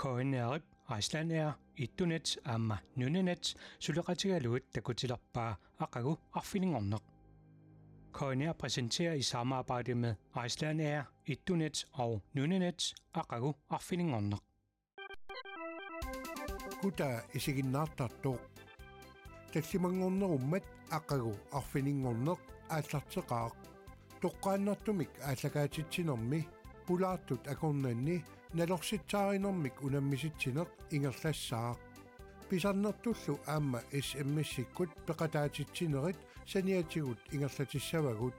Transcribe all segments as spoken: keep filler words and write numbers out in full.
K N R-ip Icelandair ettunet aamma nunanet suleqatigalugit takutilerpaa aqagu arfininngorneq. K N R præsenterer i samarbejde med Icelandair ettunet og nunanet aqagu arfininngorneq. Kutaa isiginnaartartoq. Tallimanngornerummat aqagu arfininngorneq aallarteqaaq. Toqqaannartumik aallakaatitsinermi pulaartut akornanni nalorsitsaarinermik unammisitsineq ingerlassaaq. Pisarnertullu aamma S M S-ikkut peqataatitsinerit saniatigut ingerlatissavagut.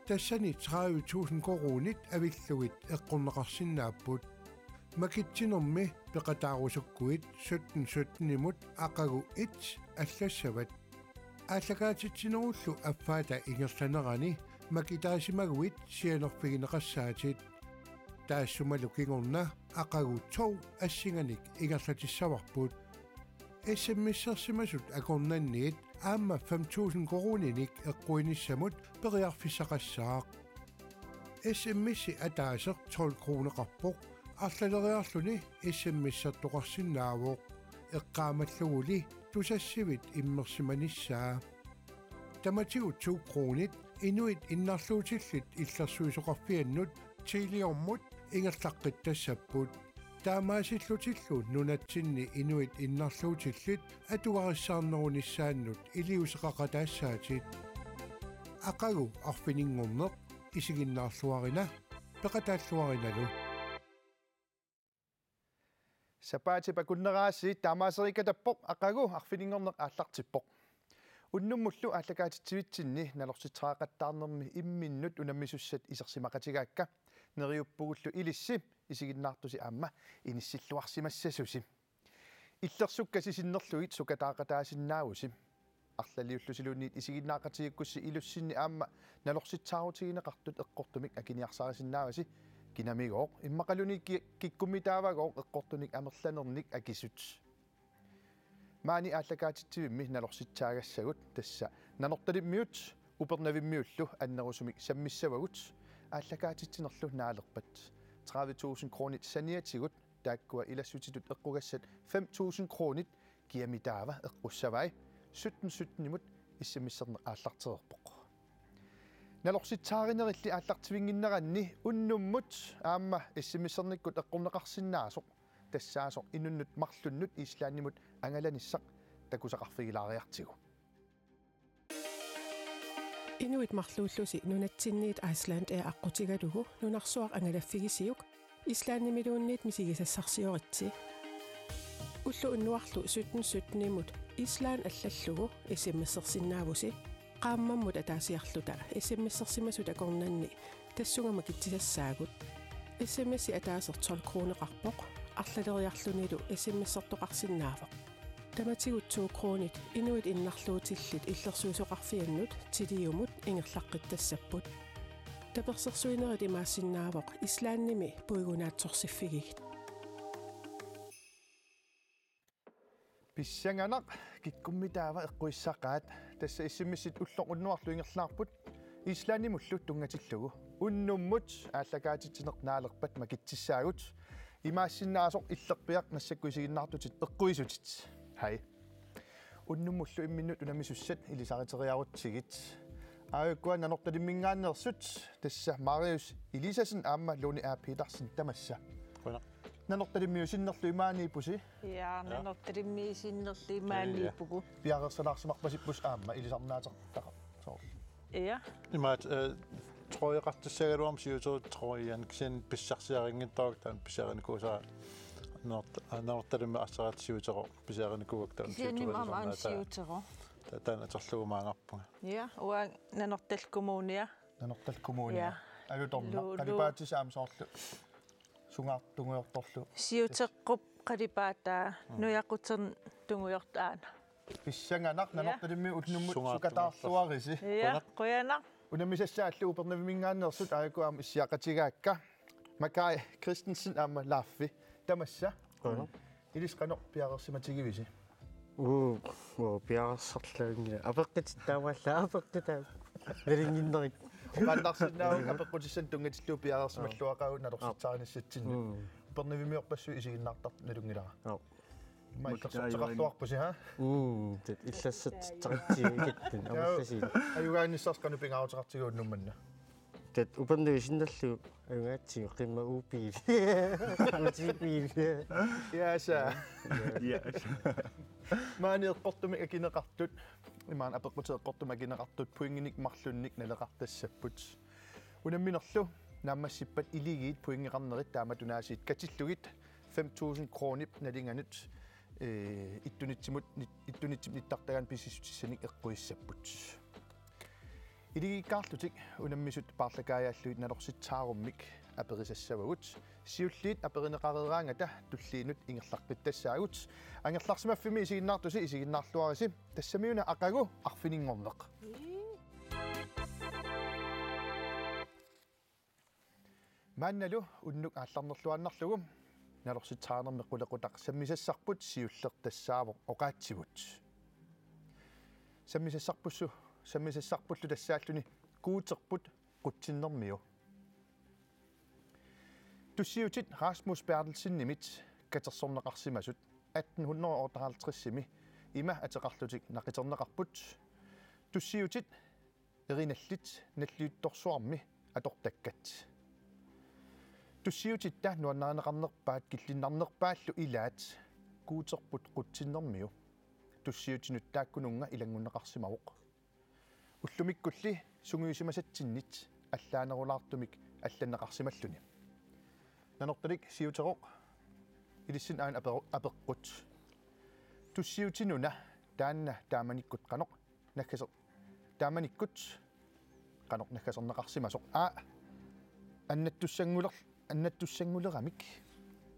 Tassani tredive tusind koruunit avillugit eqqorneqarsinnaapput. Makitsinermi peqataarusukkuit sytten sytten-imut aqagu et allassavat. Aallakaatitsinerullu affaata ingerlanerani makitaasimaguit sianerfigineqassaatit. Taassumalu kingorna aqagu to assinganik ingerlatissavarput. S M S-ersimasut akornanniit aamma fem tusind koruuninik eqquinissamut periarfissaqassaaq. S M S-i ataaseq tolv kroneqarpoq, arlaleriarluni S M S-ertoqarsinnaavoq. Eqqaamalluguli Tusassivit immersimanissaa. Tamatigut to kroonit inuit innarluutillit illersuisoqarfiannut Teliamut ingerlaqqittassapput. Taamaasillutillu nunatsinni inuit innarluutillit atugarissaarnerunissaannut iliuuseqaqataassaatit. Aqagu arfininngorneq isiginnaarluarina, peqataalluarinalu. Sapaatip akunnerani taamaasereeqqatappoq, aqagu arfininngorneq aallartippoq. Unnummullu aallakaatitsivitsinni nalorsitseqattaarnermi imminnut unammisussat isersimaqatigaakka. Neriuppugullu ilissi isiginnaartusi aamma inissilluarsimassasusi. Illersukkasi sinnerlugit sukataaqataasinnaavusi. Arlaliullusiluunniit isiginnaaqatigiikkussi ilussinni aamma nalorsitsaarutigineqartut eqqortumik akiniarsarisinnaavasi. Kinamigooq immaqaluunniit ki-, kikkummitaavagooq eqqortunik amerlanernik akisut. Maani aallakaatitsivimmi nalorsitsaagassagut, tassa Nanortalimmiut Upernavimmiullu annerusumik sammissavagut, aallakaatitsinerlu naalerpat. Tredive tusind kronit saniatigut taakkua ilassutitut eqqugassat fem tusind kronit kiamitaava eqqussavai. Sytten sytten-imut S M S-erneq aallartereerpoq. Nalorsitsaarinerilli aallartivinnginneranni unnummut aamma S M S-ernikkut eqqorneqarsinnaasoq, tassaasoq inunnut marlunnut Islandimut angalanissaq takusaqarfigilaariartigu. Inuit marluullusi nunatsinniit Icelandair aqqutigalugu nunarsuaq angalaffigisiuk, Islandimiluunniit misigisassarsioritsi. Ulloq unnuarlu sytten sytten-imut Island allallugu S M S-ersinnaavusi. Qaammammut ataasiarluta S M S-ersimasut akornanni tassunga makitsisassaagut. S M S-i ataaseq tolv kroneqarpoq, arlaleriarlunilu S M S-ertoqarsinnaavoq. Tamatigut to kronit inuit innarluutillit illersuisoqarfiannut Teliamut ingerlaqqittassapput. Tapersersuinerit imaassinnaavoq Islandimi puigunaatsorsiffigigit. Pissanganaq, kikkummitaava eqquissaqaat. Tassa S M S-it ulloq unnuarlu ingerlaarput Islandimullu tunngatillugu. Unnummut aallakaatitsineq naalerpat makitsissaagut. Imaassinnaasoq illerpiaq massakkut isiginnaartutit eqquisutit. Hej. Unnummullu imminnut unammisussat ilisariteriarutsigit. Aajukkua Nanortalimminngaanneersut, tassa Marius Eliassen aamma Lone R. Petersen, tamassa. Qujanaq. Nanortalimmiut sinnerlugit maaniippusi? Ja, ja. Nanortalimmiut sinnerlugit maaniippugut. Piareersalaarsimarpasipput aamma ilisarnaateqartaqarpoq. Soo. Ja. Imaat, eh, trøjeqartussagaluarmat siuterup trøjen, kisianni pissarsiarinngitsoq taanna pisiarinikuusara. Nort-, Nanortalimmi assaraat siuteroq pisiarinikuuakka taanna. Kisianni siuteroq aamma ilisarnaataa. Siuteroq. Ta-, taanna atorlugu maanngarpunga. Ja, uanga Nanortalik Kommunia. Nanortalik Kommunia. Ja. Alutornaq. Lu-, lu-, qalipaatissaq aamma soorlu sungaartungujoortorlu. Siuteqqap qalipaataa, mm, nujaqutertungujortoq aana. Pissanganaq. Ja. Nanortalimmi unnummut sungaartungujoortorlu. Sukataarluarisi. Ja, qujanaq. Qujanaq. Unammisassaallu Upernavimminngaanneersut aajuku aamma issiaqatigaakka. Makai Christensen aamma Laaffi. Tamassa. Qujanaq. Ilissi qanoq piareersimatigivisi? Uu, uu, piareersarlaanngilaq. Apeqqutit taamaallaat, apeqqutaa. Nalunnginnerit. Oqaannarsinnaavunga apeqqutissanik tunngatillugu piareersimalluaqaagut nalorsitsaarinissatsinni. Mm. Upernavimmiorpassuit isiginnaartartut nalunngilara. Joo. Immaqa illersorteqarluarpusi, ha? Mm, tassa illersorteqartigigatta. Amerlasuut. Ajugaanissarsi qanoq pingaaruteqartigiuk nuummanna? Tassa Upernavik sinnerlugu ajugaatsigu qimma uupil. Uutiipil. Jaasa. Ja. Maani eqqortumik akineqartut, imaluunniit apeqqutit eqqortumik akineqartut pointinik marlunnik naleqartassapput. Unamminerlu naammassippat iligiit pointeqarnerit taamatut aasiit katillugit fem tusind kronip nalinganut, eh, ittunitsimut nit-, ittunitsimut nittartagaanut pisissutissanik eqquissapput. Iligiikkaarlutik unammisut paarlakaajallugit nalorsitsaarummik aperisassavagut. Siulliit aperineqareeraangata tulliinut ingerlaqqittassaagut. Angerlarsimaffimmi isiginnaartusi isiginnaarluarisi. Tassamiuna aqagu arfininngorneq. Maannalu unnuk aallarnerluinnarlugu nalorsitsaanermi qulequtaq sammisassarput siulleq tassaavoq oqaatsivut. Sammisassarpussu, sammisassarpullu tassaalluni Guuterput qutsinnermiu. Tussiutit Rasmus Berthelsenimit katersorneqarsimasut atten hundrede og otteoghalvtredsimi ima ateqarlutik naqiterneqarput. Tussiutit erinallit nalliuttorsuarmi atortakkat. Tussiutitta nuannarineqarnerpaat killinnarnerpaallu ilaat Guuterput qutsinnermiu tussiutinut taakkununnga ilanngunneqarsimavoq. Ullumikkulli sungiusimasatsinnit allaanerulaartumik allanneqarsimalluni. Nanortalik Siuteroq ilissinnut aana aperu-, apeqqut. Tussiutinuna taanna taamanikkut qanoq naggaser-, taamanikkut qanoq naggaserneqarsimasoq? A: Annattussannguler-, annattussannguleramik.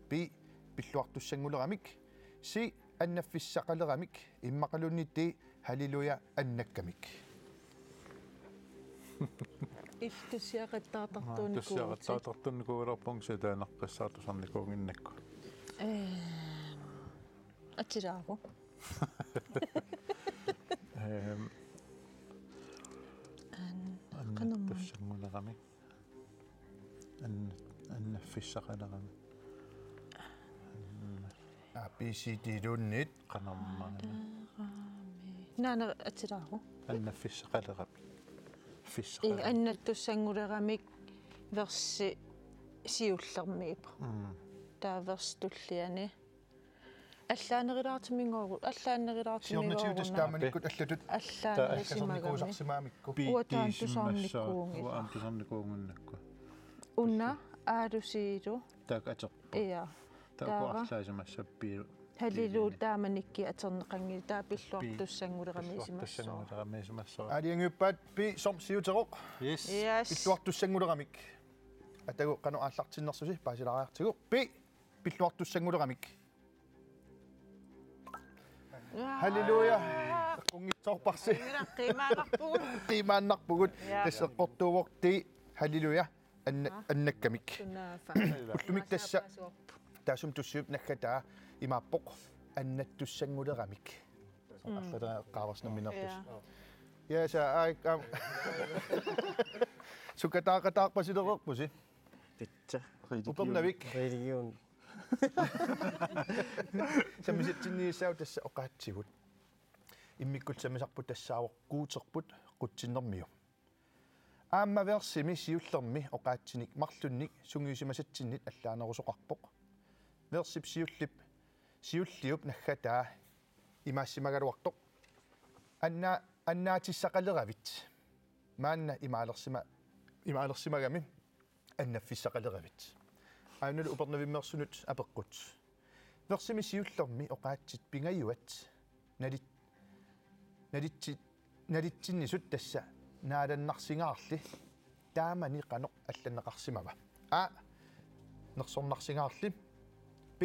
B: Pilluartussannguleramik. C: Annaffissaqaleramik. Immaqaluunniit D: Halleluja annakkamik. Illit tussiaqattaartartuunnikuuvutit. Tussiaqattaartartuunnikuugaluarpunga, sitaanaqqissaartusarnikuunnginnakku. Ehm, atilaaru. Ehm, An-, qanormaa. Annattussannguleramik. An-, annaffissaqaleramik. An-, A, B, C, D-luunniit. Qanormaa. Naana atilaaru. Annaffissaqaleramik. Ii, fissaqaleramik. Annattussannguleramik versi siullermiippoq. Mm. Taava versi tulliani. Allaanerulaartumik inngooru-, allaanerulaartumik inngooru-. Siornatigut tassa taamanikkut allatut. Allaanerisimagamik. Naggasernikusarsimagamikku. Uanga taanna tusarnikuuvunga. Uanga tusarnikuunnginnakku. Una, aalusiilu. Taakku atorput. Ja. Taakku taava arlaasimassappiu. Halleluja taamanikkut atorneqanngilaq, taava pilluartussannguleramiisimassaaq. Pilluartussannguleramiisimassaaq. Aalajangiuppaat B som Siuteroq. Yes. Yes. Pilluartussannguleramik. Atagu qanoq aallartinnersusi paasilaariartigu. B: Pilluartussannguleramik. Aa. Halleluja. Eqqunngitsoorparsi. Qiimaannarpugut. Qiimaannarpugut. Ja. Tassa eqqortuuvoq D: Halleluja. Anna-, aa, annakkamik. Sunaaffa. Ullumi tassa. Taassuma tussiup naggataa imaappoq: Annattussannguleramik. Mm. Arlataa eqqaavarsi nammineerlusi. Ja. Ja, sa, ai, am. Sukataaqataarpasilereerpusi. Tassa. Religion. Upernavik. Religion. Sammisatsinniissaaq tassa oqaatsivut. Immikkullu sammisarput tassaavoq Guuterput qutsinnermiu. Aamma versimi siullermi oqaatsinik marlunnik sungiusimasatsinnit allaanerusoqarpoq. Versip siullip, siulliup naggataa imaassimagaluartoq: Anna-, annaatissaqaleravit. Maanna imaalersima-, imaalersimagami: Annaffissaqaleravit. Aajuna Upernavimmeersunut apeqqut. Versimi siullermi oqaatsit pingajuat nalit-, nalitsi-, nalitsinnisut tassa naalannarsingaarli taamani qanoq allanneqarsimava? A: Nersornarsingaarli. B: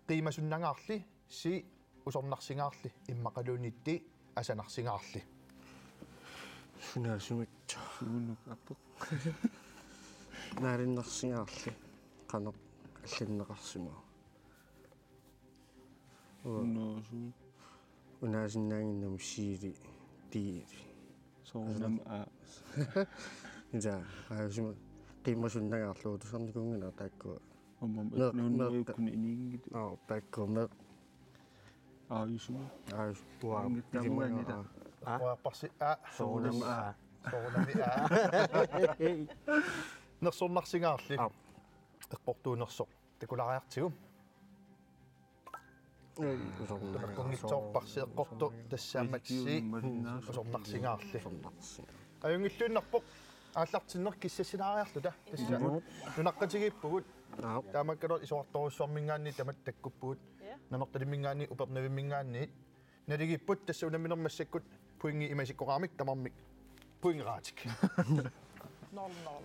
Qiimasunnangaarli. C: Usornarsingaarli. Immaqaluunniit D: Asanarsingaarli. Sunaasumit. Suunuk apeq. Naalannarsingaarli. Qanoq allanneqarsimava? Unaasumit. Unaasinnaannginnami C-li D-li. Soorunami A. Ila, aajusima qiimasunnangaarlugu tusarnikuunngilara taakkua. Aamma Meeq-, nuunnuit meeq-, ukkuni iniinngitsut. Aa, taakkuuneq. Aajusumik. Aa, uanga Tamangaanniit. Aa. Uarparsi. Aa, Soorunami aa. Soorunami aa. Nersornarsingaarli. Aa. Eqqortuunersoq takulaariartigu. Ei, usorna-. Kunngitsoorparsi eqqortoq tassaammat si. Usornarsingaarli. Usornarsingaarli. Ajunngilluinnarpoq aallartinneq kissassinaariarluta. Tassa. Nunaqqatigiippugut. Aa. Taamaakkaluartoq isorartorujussuarmiingaanniit tamatta takkuppugut. Ja. Nanortalimmiingaanniit, Upernavimmiingaanniit. Naligiipput tassa unammineq massakkut pointi ima isikkoqaramik tamarmik pointeraatik. Nul nul.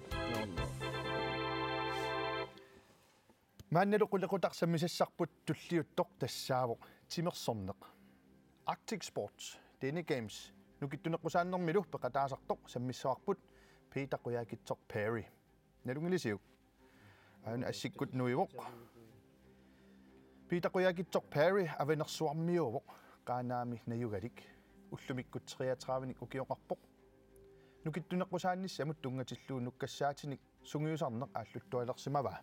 Maannalu qulequtaq sammisassarput tulliuttoq tassaavoq timersorneq. Arctic Sports, Dene Games, nukittuneqqusaannermilu peqataasartoq sammissavarput Peter Qujaukitsoq Perry. Nalunngilisiuk? Aana assikkut nuivoq. Peter Qujaukitsoq Perry Avanersuarmiuuvoq, Qaanaami najugalik. Ullumikkut treogtredive-nik ukioqarpoq. Nukittuneqqusaannissamut tunngatillugu nukkassaatinik sungiusarneq aalluttualersimavaa.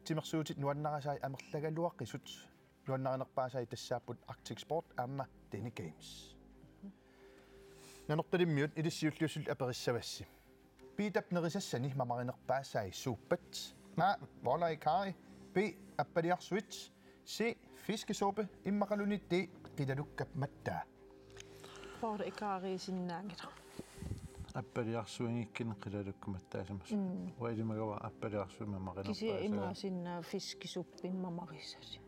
Timersuutit nuannarisai amerlagaluaqisut nuannarinerpaasai tassaapput Arctic Sport aamma Dene Games. Nanortalimmiut ilissi ulluussuli aperissavassi. Peterip nerisassani mamarinerpaasai suuppat? A. Polar ikari. B. Appaliarsuit. C. Fiskesuppe. Immaqaluunniit D. Qilalukkap mattaa. Polar ikariisinnaanngilaq. Appaliarsuinngikkunik qilalukkap mattaasimasut. Mm. Uanga ilimagavara appaliarsuit mamarinerpaasai. Kisianni imaassinnaavoq fiskesuppi mamarisasut.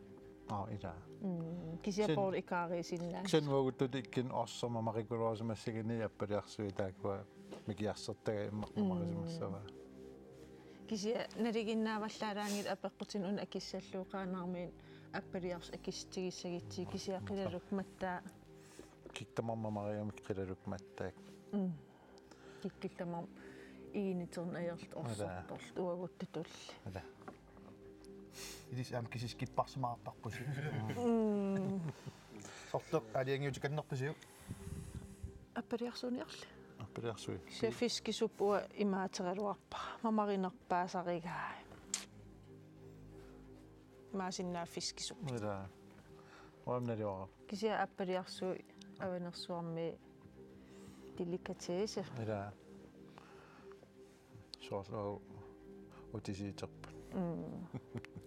Aa, ilaa. Mm, kisianni sen-, polar ikariisinnaanngilaq. Kisianni uagutsitut ikkunni orsoq mamarikuluusimassaguni appaliarsuit taakkua mikiarsertagaat immaqa mamarisimassavaat. Kisianni nalinginnaavallaalaanngilaq apeqqutinik una akissallugu Qaanaarmiit appaliarsut akissutigissagutsigit kisianni qilalukkap mattaa. Kikkut tamarmik mamarigamik qilalukkap mattaat. Mm. Kikkut tamarmik iginiterneq ajorlutik orsortorlutik uagutsitulli. Ilaa. Ilissi aamma kisiisa kipparsimaartarpusi. Mm. Sorleq aalajangiutikannerpisiuk? Appaliarsuiniarli. Appaliarsuit. Kisianni fiskesuppi uanga imaattaraluarpara. Mamarinerpaasarigai. Imaassinnaavoq fiskesuppi. Ilaa. Uanga naluara. Kisianni appaliarsuit Avanersuarmi delikatesse. Ilaa. Soorlu utisiiterput. Mm.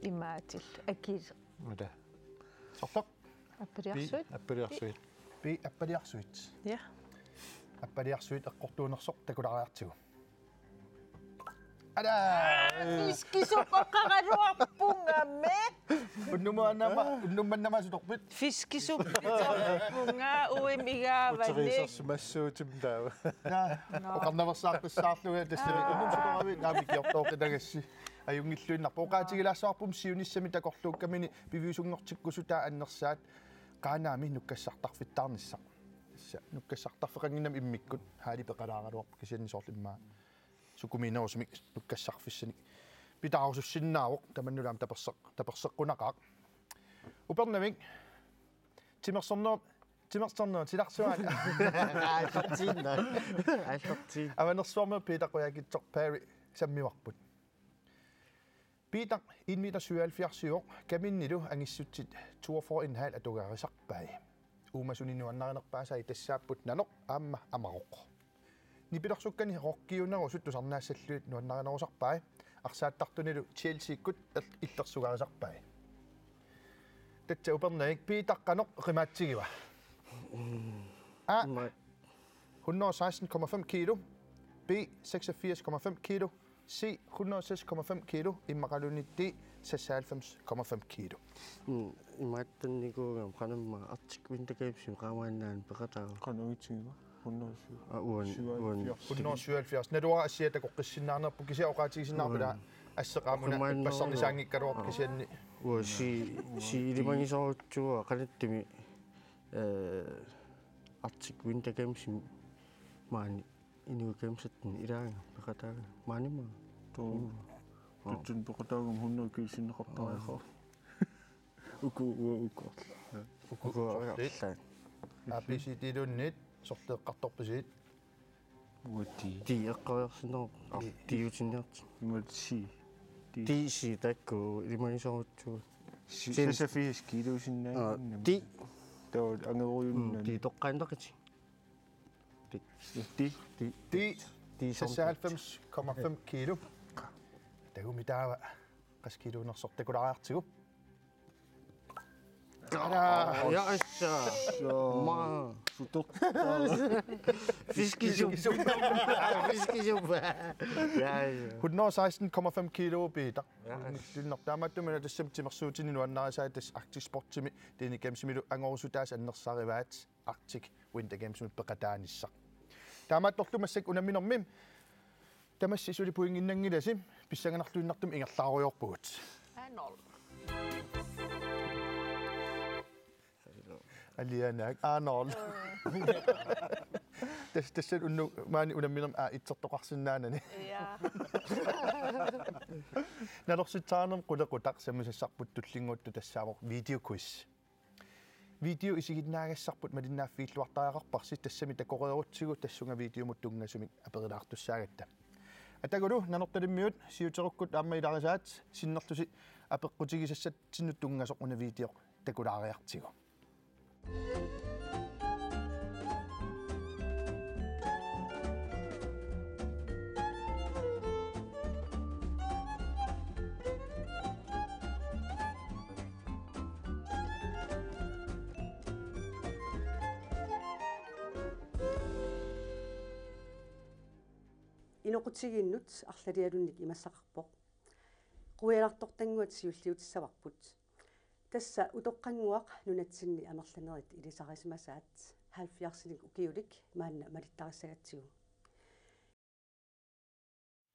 Imaattut. Akit. Ilaa. Sorleq? Appaliarsuit. Pi-, appaliarsuit. Pi-, appaliarsuit. Ja. Appaliarsuit eqqortuunersoq takulaariartigu. Alaa! Fiskesuppeqaraluarpunga me. Unnumannama, unnumannama sutorpit? Fiskesuppeqaraluarpunga uim igaavani. Uterisersimassuutim taava. Naa, oqarnaveersaartussaarlugu tassami. Unnuk sutoravit naamik kiortooqitagassi. Ajunngilluinnarpoq. Oqaatigilaassavarput siunissami takorluukkamini piviusunngortikkusutaa annersaat Qaanaami nukkassartarfittaarnissaq. Tassa nukkassartarfeqannginnami immikkut haali peqalaaraluarpoq kisianni soorlu immaqa sukumiinerusumik nukkassarfissanik pitaarusussinnaavoq tamannalu aamma taperseq-, taperseqqunaqaaq. Upernavik timersornerup, timersornerup silarsuaani. Aallartiinnaq. Aallartiinnaq. Avanersuarmiut Peter Qujaukitsoq Perry sammivarput. Peter en meter syvoghalvfjerds-iuvoq, kaminnilu angissutsit toogfyrre en halv atugarisarpai. Uumasuni nuannarinerpaasai tassaapput nanoq aamma amaroq. Nipilersukkani rockiunerusut tusarnaassallugit nuannarinerusarpai, arsaattartunilu Chelseakkut il-, illersugarisarpai. Tassa Upernavik, Peter qanoq oqimaatsigiva? A. Hundrede seksten komma fem kilo. B. Seksogfirs komma fem kilo. C. Hundrede seks komma fem kilo. Immaqaluunniit D. Seksoghalvfems komma fem kilo. Mm, imaattannikuugama qanamma Arctic Winter Gamesimi qaamaannaani peqataava. Qanoq itigiva? Hundrede syv. Aa, uani, uani. Hundrede syvoghalvfjerds. Naluara assiaq takoqqissinnaanerput kisianni oqaatigisinnaavarput ila asseq aamma una ippassarnisaanngikkaluarpoq kisianni. Uanga si, si ilimagisorujussuuara qanittumi, eh, Arctic Winter Gamesimi maani Inuit Gamesitini ilaagama peqataagama maanimut. Tuu. Tutsun peqataagama hundrede kilosinneqartariaqarpoq. Uku, uku, uku. Uku, uku. A B C D-luunniit sorleq eqqartorpisi? Uku D. D eqqoriarsinnaavoq. D. D-utinniarti. Imaluunniit C. D. Ti sitakku ilimagisorutsugut. Si-, Sen- seksogfirs kilusinnaaginnami. Aa, ti. Taava angerujunnani. Mm, ti toqqaannaqatik. Ti. Ti. Ti. Ti. Ti som- seksoghalvfems komma fem kilo. Tagummi taava qassit kiluunersoq takulaariartigu. Aa, ja, assa. Maa. Sutor. Fiskisup. Fiskisup. Ja, ja. Hundrede seksten komma fem kilo, Peter. Ja. Nillinnor taamaattumik tassami timersuutini nuannarisai tassa Arctic Sportsimi Danish Gamesimilu angorusutaasa annersarivaat Arctic Winter Gamesimi peqataanissaq. Taamaattorlu massakkut unamminermi tamassi suli pointinnanngilasi, pissanganarluinnartumik ingerlaarujoorpugut. Arnold. Alianaak, Arnold. Tassa, tassa unnuk maani unamminermi A-itsertoqarsinnaanani. Ja. Nalorsitsisarnermut qulequtaq sammisassarput tullinnguuttoq tassaavoq videoquiz. Video isiginnaagassarput malinnaaffiilluartariaqarparsi, tassami takoreerutsigu tassunga videomut tunngasumik aperilaartussaagatta. Atagulu Nanortalimmiut siuterukkut aamma ilagisaat sinnerlusi apeqqutigisassatsinnut tunngasoq una video takulaariartigu. Inoqutigiinnut arlalialunnik imassaqarpoq. Quianartortannguat siulliutissavarput. Tassa utoqqannguaq nunatsinni amerlanerit ilisarisimasaat halvfjerdsinik ukiulik maanna malittarissagatsigu.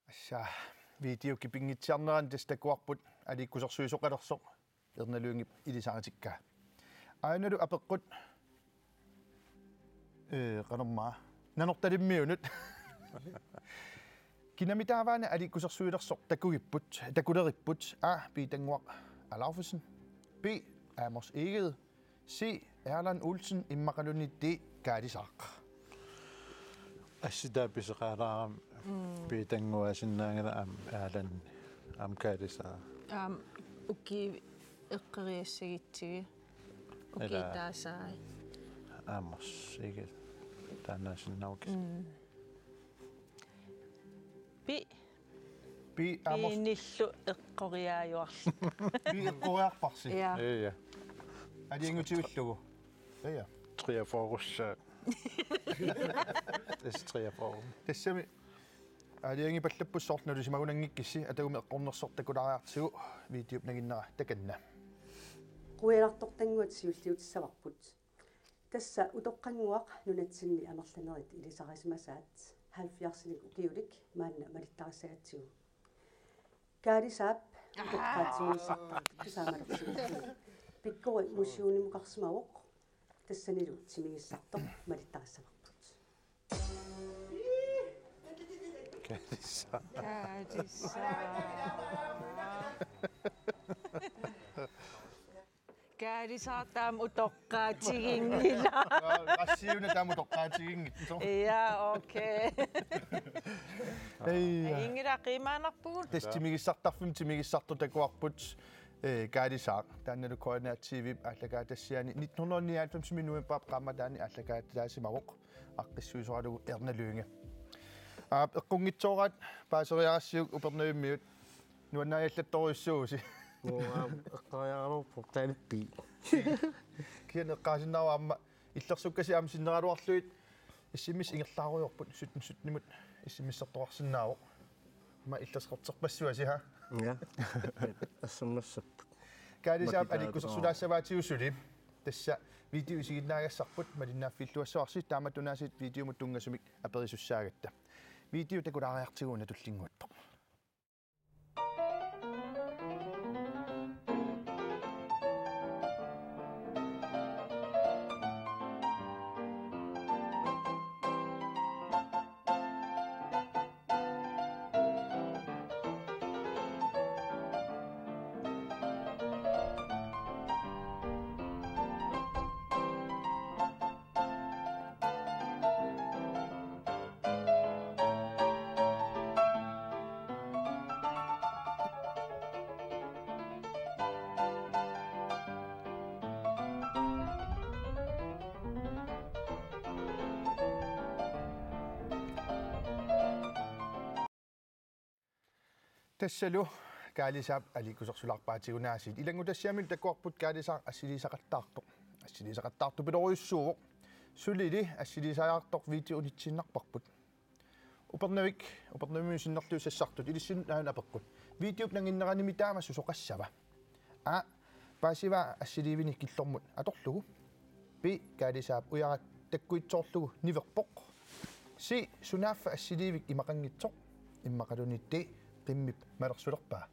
Assa, video kipinngitsoornerani tassa takuarput aliikkusersuisoqalersoq Erna Lyngep ilisaritikkaa. Aajuna apeqqut, ee, qanormaa, Nanortalimmiunut. Kinami taava una aliikkusersuilersoq takugipput, takuleripput? A. Piitannguaq Alaufesen. B. Amos Egede. C. Erland Olsen, immaqaluunniit D. Kaalisaaq. Assitaappiseqaalaarami. Mm. Piitannguaasinnaanngilaq aamma Erland aamma Kaalisaaq. Aamma ukiut eqqoriassagutsigit. Ukiut taasai. Amos Egede taannaasinnaavoq. Mm. Pi. Pi Amos. Piinillu eqqoriaajuarlu. Pi eqqoriarparsi. Ja. Ja, ja. Aalajangiutivillugu. Ja, ja. Treogfyrre. Tassa treogfyrre. Tassami aalajangiipallappusi soorlu nalusimagunanngikkissi, atagumi eqqornersoq takulaariartigu videop nanginnera takanna. Quianartortannguat siulliutissavarput. Tassa utoqqannguaq nunatsinni amerlanerit ilisarisimasaat halvfjerdsinik ukiulik maanna malittarissagatsigu. Kaalisaap utoqqaat timigisartarfik saamalersuullugit. Pikkori motionimukarsimavoq, tassanilu timigissartoq malittarissavarput. Kaalisaaq. Kaalisaaq. Kaalisaaq taama utoqqaatiginngilaq. Qassiuna taama utoqqaatiginngitsoq. Ja, okay. Ei. Inngilaq, qiimaannarpugut. Tassa timigissartarfimmi timigissartoq takuarput, ee, Kaalisaaq. Taannalu K N R T V-p aallakaatitassiaani nitten hundrede nioghalvfems-imi novembarip qaammataani aallakaatitaasimavoq. Aaqqissuisoralugu Erna Lynge. Aap, eqqunngitsooraat paaseriarassiuk Upernavimmiut. Nuannaajallattorujussuuvusi. Nuu, aap, eqqoriaraluarpoq taanna Pi. Kisianni eqqaasinnaavara aamma illersukkasi aamma sinneraluarlugit S M S ingerlaarujoorput sytten sytten-imut S M S-ertoqarsinnaavoq. Aamma illersorterpassuasi, ha? Ja. Assammassappat. Kaalisaap aliikkusersulaassavaatigut suli. Tassa video isiginnaagassarput malinnaaffiilluassavarsi, taamatut aasiit videomut tunngasumik aperisussaagatta. Video takulaariartigu una tullinnguuttoq. Tassalu Kaalisaap aliikkusersularpaatigut aasiit. Ilanngutassiami takuarput Kaalisaaq assiliisaqattaartoq. Assiliisaqattaartupilorujussuuvoq. Sulili assiliisariaqartoq video unitsiinnarparput. Upernavik, Upernavimmi sinnerluissassartut ilissinnut aana apeqqut. Videop nanginneranimi taama susoqassava? A, paasivaa assiliivini killormut atorlugu. B, Kaalisaap ujarak takkuitsoorlugu niverpoq. C, sunaaffa assiliivik imaqanngitsoq. Immaqaluunniit D, qimmip malersulerpaa.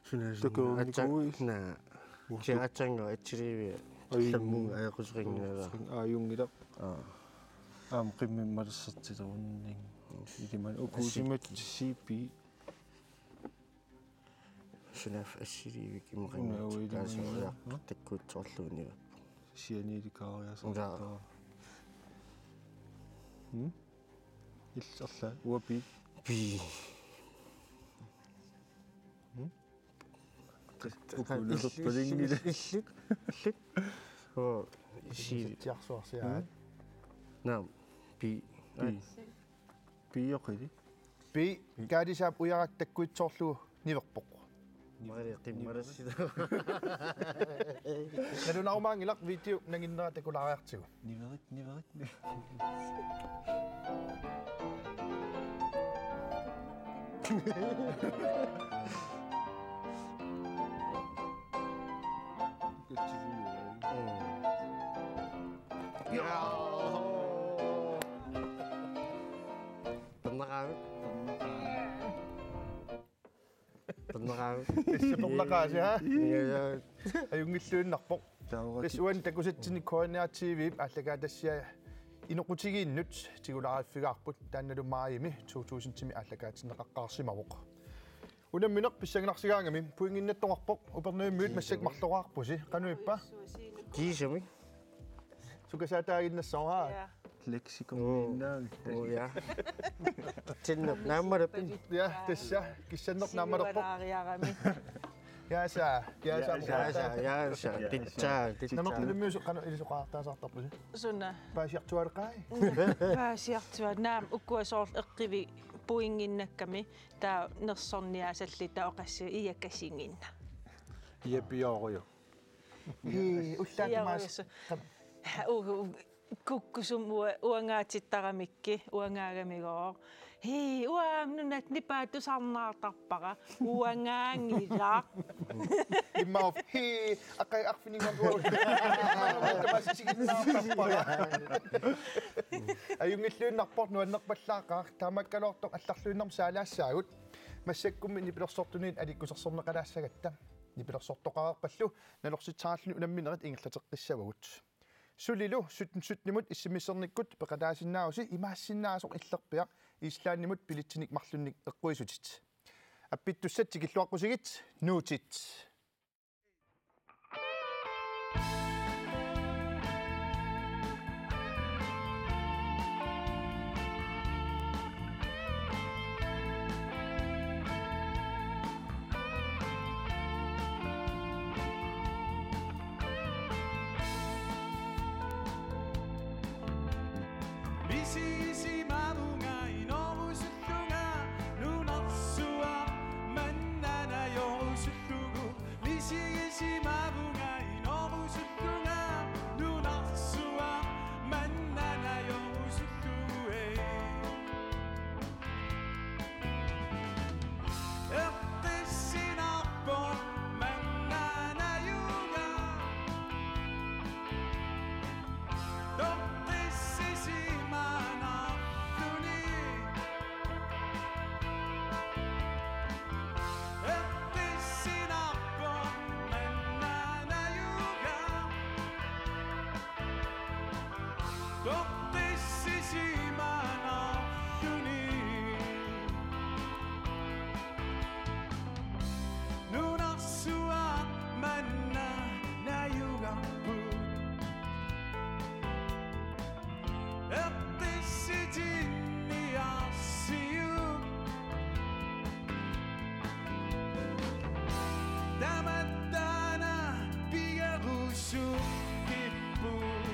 Sunaaffa. Takuunnikuuis. Atsa-, naa. Uhu. Siaratsanngua assiliivik. Ai. Lammun ajoquseqanngilaa. Aajunngilaq. Aa. Aamma qimmit malersortilerunninni. Iliman ukuusimat C P. Sunaaffa assiliivik imaqanngitsoq. Una uilimanngilaq. Kaalisaaq ujarak takkuitsoorlugu niverpoq. Sianiilikaariasaartaa. Ula. Hmm? Illerla uapi. Pi. Hmm? Ukululerpalinngilaq. Illit. Illit. Oo, si-. Sitsiarsuarsiaat. Hmm? Naam. Pi. Pi. Pi oqili. Pi, Kaalisaap ujarak takkuitsoorlugu niverpoq. Mari qimmalassida. Nalunarumaanngilaq video nanginnera takulaariartigu. Niverit, niverit, niverit. Pernaqaavit? Pernaqaavit? Tassa pernaqaasi, ha? Ja, ja. Ajunngilluinnarpoq. Taava. Tassa uani takusatsinni K N R T V-p aallakaatitassiaa inoqutigiinnut tigulaariffigaarput, taannalu maajimi to tusindimi aallakaatinneqaqqaarsimavoq. Unammineq pissanganarsigaangami, pointinnattoqarpoq, Upernavimmiut massakkut marloraarpusi, qanoq ippa? Kiisami. Sukasaataaginnassaaq, ha? Ja. Leksikonniinnaavit. Oo, ja. Kissanneq naammalerpit. Ja, tassa, kissanneq naammalerpoq. Siualaariarami. Ja, sa, ja, sa. Ja, sa, ja, sa. Titsa, titsa. Namerlunummiusoq qanoq ilisoqartartarpusi? Suna. Paasiartuaaleqai? Paasiartua-, naamik, ukua soorlu eqqivi pointinnakkamik, taava nersorniaasallit taava oqassi iakasiginna. Ia pioruju. Ii, ullaat tamaasa. Uhu, kukkusumik ua-, uangaatittaramikkit, uangaagamigooq. Hii, uanga nunat nipaa tusarnaartarpara, uangaanngilaq. Immaqa, hii, aqqa arfininngorlugu. Tamaasa tikinnaartarpara. Ajunngilluinnarpoq, nuannerpallaaqaaq, taamaakkaluartoq allarluinnarmik saalaassaagut. Massakkummi nipilersortunit aliikkusersorneqalaassagatta. Nipilersortoqareerpallu, nalorsitsisaraluni unamminerit ingerlateqqissavagut. Sulilu sytten sytten-imut S M S-ernikkut peqataasinnaavusi imaassinnaasoq illerpiaq Islandimut billetsinik marlunnik eqquisutit. Appittussat tikilluaqqusigit, nuutit. Misigisimavunga inorusullunga nunarsuaq manna najorusullugu. Misigisimavunga inorusullunga nunarsuaq manna najorusullugu, ee. Eqqissinarpoq manna najuga. Toqqissisimanarluni. Eqqissinarpoq manna najuga. Toqqissisimanarluni. Nunarsuaq manna najugarput. Eqqissitinniarsiuk. Tamattaana pigerusukkippoq.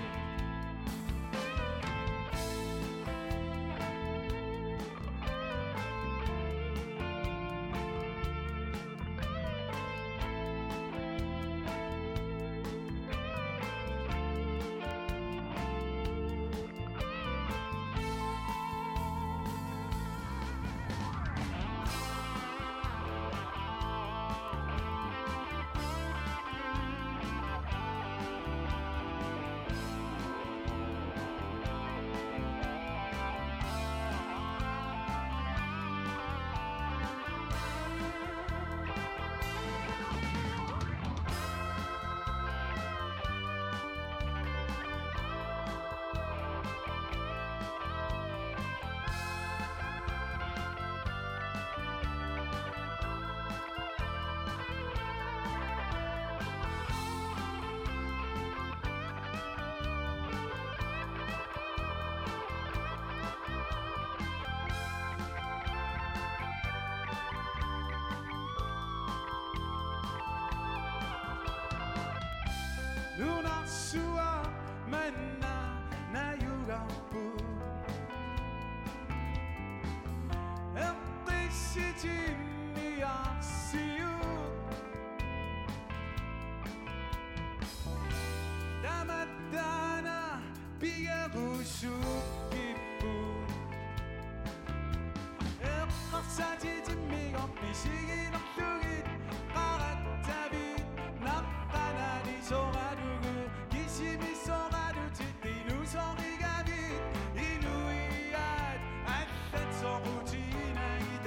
Nunarsuaq manna najugarput. Eqqissitinniarsiuk. Tamattaana pigerusukkippugut. Eqqarsaatitit timmigut pisiginerlugit, qaratsavit naqqanalisoralugu, kisimisoralutit inusorigavit, inuiaat allat soqutiginagit.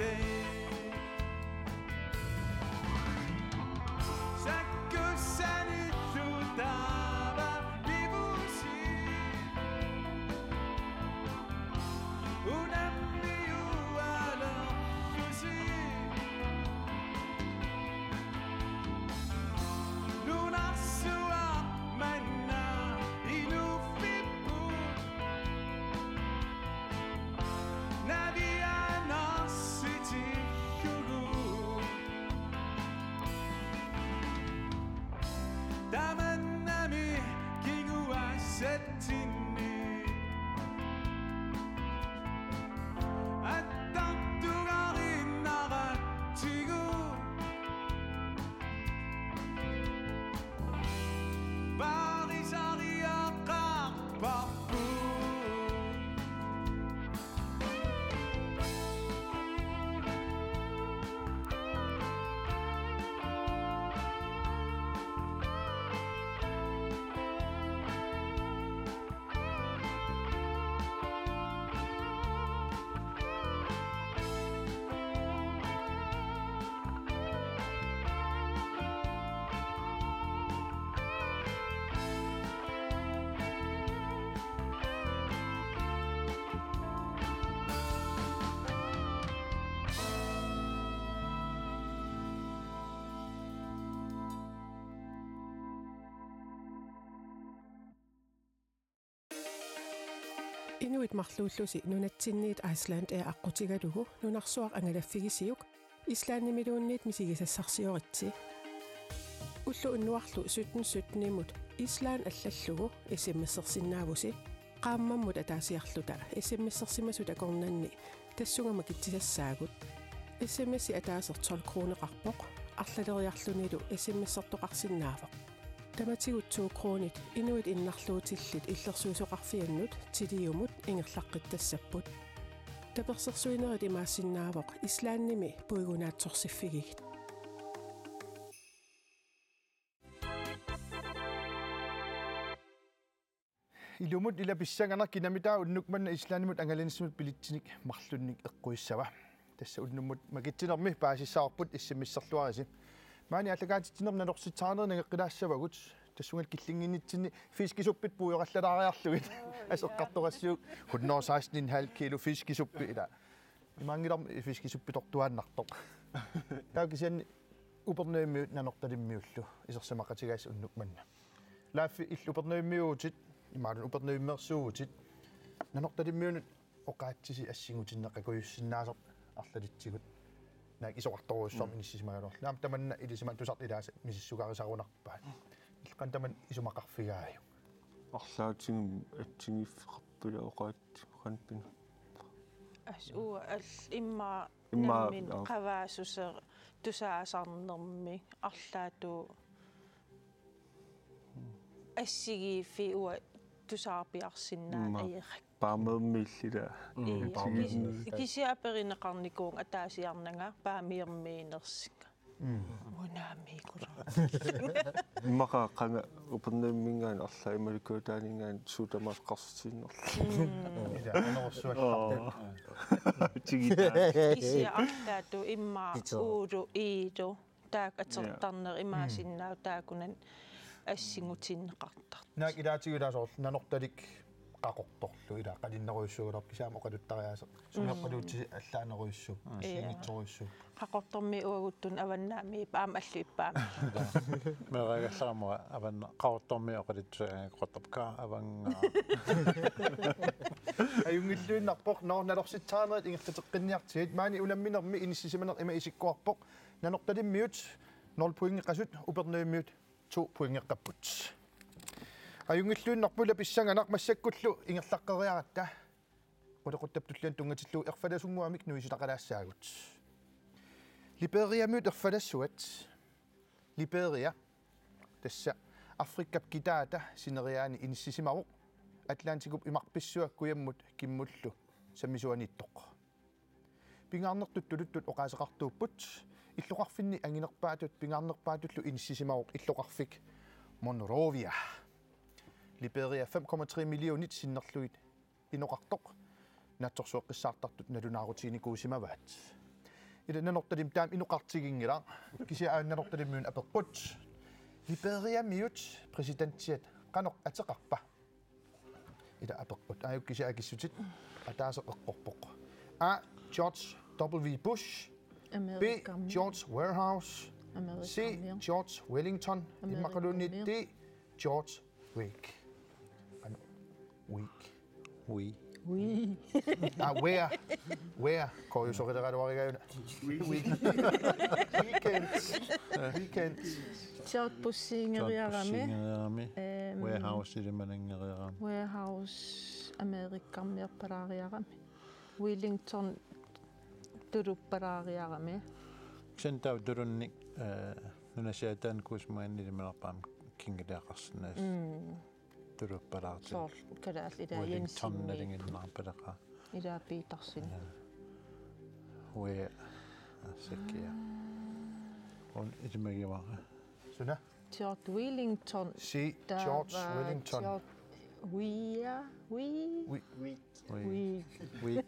Sakkussanillu taava pivusi. Unammiualerlusi. Nunarsuaq manna inuuffipput. Navianarsitillugu. Tamannami kinguaassatsinni. Attartugariinnaratsigu. Paarisariaqarparput. Inuit marluullusi nunatsinniit Icelandair aqqutigalugu nunarsuaq angalaffigisiuk Islandimiluunniit misigisassarsioritsi. Ulloq unnuarlu sytten syttenimut Island allallugu S M S-ersinnaavusi. Qaammammut ataasiarluta S M S-ersimasut akornanni tassunga makitsisassaagut. S M S-i ataaseq tolv kroneqarpoq, arlaleriarlunilu S M S-ertoqarsinnaavoq. Tamatigut to kronit inuit innarluutillit illersuisoqarfiannut Tiliumut ingerlaqqittassapput. Tapersersuinerit imaassinnaavoq Islandimi puigunaatsorsiffigigit. Ilumut ila pissanganaq, kinamitaa unnuk manna Islandimut angalanissamut billetsinik marlunnik eqquissava? Tassa unnummut makitsinermi paasissavarput, S M S-erluarisi. Maani aallakaatitsinermi nanorsitsisarnerit nangeqqilaassavagut. Tassunga killinnginnitsinni fiskisuppit puiorallalaariarlugit. Aseqqartorassiuk hundrede og seksten komma fem kilo fiskisuppi ila. Imaanngilarmi fiskisuppitortuaannartoq. Taava kisianni Upernavimmiut Nanortalimmiullu isersimaqatigaassi unnuk manna. Laaffi, illit Upernavimmiuuvutit, imaluunniit Upernavimmeersuuvutit, Nanortalimmiunut oqaatsisi assingutinneqakkujussinnaasarput arlalitsigut. Naak isoqartorujussuarmik, mm, inissisimagaluarlugu. Aamma tamanna ilisimatusartut ilaasa misissugarisarunarpaat. Illit qanoq tamanna isumaqarfigaajuk? Arlaatigut assigiiffeqarput ila oqaatsit qanoq pineq? As uu al imma Imma, nammineq, aa, qavaassuseq tusaasarnermi arlaatigut assigiiffiit uanga tusaarpiarsinnaanngilakka. Imma. Paamiormiillilaa. Mm, ii, paamiormiillilaa. Kis-, kisianni aperineqarnikuuvunga ataasiarnanga paamiormiinersunga. Mm. Unaamiikula. Immaqa qanga Upernavimminngaanniit arlaat imaluunniit Kujataaninngaanniit suut tamaasa qarsutiinnarlugit. Mm. Ila, anorsuallarput. Aa. Tigitaa. Kisianni arlaatigut imma Titaa. Uulu iilu. Taakku atortarnerit, ja, imaasinnaavoq, mm, taakkunani assingutinneqartartut. Naak ilaatigut ila soorlu Nanortalik Qaqortorlu ila qalinnerujussuugaluarpoq, kisianni aamma oqaluttariaaseq. Mm. Sumiiqqaluutisi allaanerujussuuvoq, mm, ja, assigiinngitsorujussuuvoq. Qaqortormiit uagutsinnut avannaamiippoq aamma alluippoq aamma. Meeraagallarama avanna-, Qaqortormiit oqaluttuaanngoqqittarpakka avannga. Ajunngilluinnarpoq, nå, nalorsitsisarnerit ingerlateqqinniartigit. Maani unamminermi inissisimaneq ima isikkoqarpoq. Nanortalimmiut nul pointeqasut, Upernavimmiut to pointeqapput. Ajunngilluinnarpoq, ila pissanganaq, massakkullu ingerlaqqeriaratta qulequttap tullianut tunngatillugu erfalasunnguamik nuisutaqalaassaagut. Liberiamiut erfalassuat. Liberia, tassa Afrikap kitaata sineriaani inissisimavoq, Atlantikup imarpissua kujammut kimmullu sammisuaniittoq. Pingaarnertut tuluttut oqaaseqartuupput, illoqarfinni anginerpaatut pingaarnerpaatullu inissisimavoq illoqarfik Monrovia. Liberia fem komma tre millionit sinnerlugit inoqartoq, naatsorsueqqissaartartut nalunaarutiginikuusimavaat. Ila Nanortalimmi taama inoqartiginngilaq, kisianni aana Nanortalimmiunut apeqqut: Liberiamiut præsidentiat qanoq ateqarpa? Ila apeqqut. Aajuku kisianni akissutit, ataaseq eqqorpoq. A, George W. Bush. B, Amerikamiu. George Warehouse. C, Amerikamiu. George Wellington. Amerikamiu. Immaqaluunniit D, George Week. Ano, Week. Wee. Wee. Ah, Wea. Wea. Korjusorileraluarigaana. Wee. Weekend. Weekend. George Bushingeriarami. George Bushingeriarami. Ehm, Warehouse ilimananngeriarami. Warehouse Amerikamiorpalaariarami. Wellington tuluppalaariarami. Kisianni taava tulunnik, eh, nunasiaataanikuusimaanni ilimanarpoq aamma kinngiliaqarsinnaasut. Mm. Tuluppalaartut. Soorlu kalaallit, ila Wellington Jensenit. Nalinginnaarpalaqaaq. Ila Petersen. Ila. Wea. Asakia. Una ilimagivara. Suna? George Wellington. C, George Wellington. George Wea, Wee. Wee. Wee. Wee. Wee.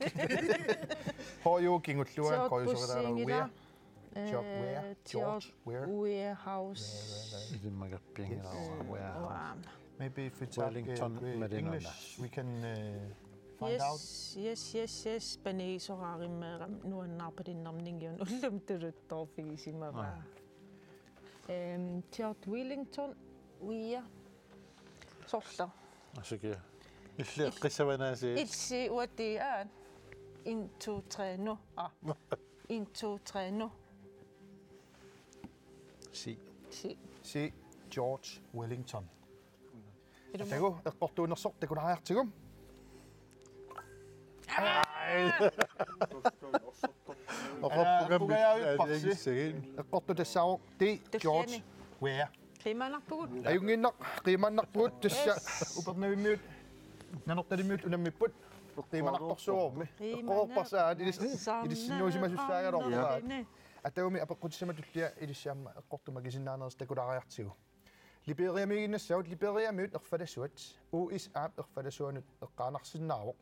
H U kingullugu George korjusorileralugu Wea. Bushingila. George Wea. Eh, George George Wea. Warehouse. Ilimagarpianngilara. Yes. Warehouse. Wow. Maybe if it's up, Wellington, uh, Marinona. English, we can, uh, find out. Yes, yes, yes, yes. Panigisoraarimmagami nuannaarpalinnermi ningiun ullumi tuluttoorfigisimavaa. Ah. Ehm, George Wellington, Wea. Sorleq. Asakia. Illit eqqissavanaasiit. Illit uatit aat. En, to, tre, nu. Ah. En, to, tre, nu. C. C. C, George Wellington. Ilumut. Atagu, eqqortuunersoq takulaariartigu. Ai. Oqorpugamik. Aa, pugajavipparsi. Aaliagissagiit. Eqqortut tassaavoq D, George Wea. Qiimaannarpugut. Ajunnginnaq, qiimaannarpugut, tassa. Yes. Upernavimmiut Nanortalimmiut unammipput. Qiimanartorsuuvormi. Qiimanartorsuuvormi. Eqqorparsaat ilis-, ilissinnuusimasussaagaluarpaat. Atagumi apeqqutissama tullia ilissi aamma eqqortumik akisinnaanerit takulaariartigu. Liberiamiiginnassagut. Liberiamiut erfalassuat U S A-p erfalasuanut eqqaanarsinnaavoq.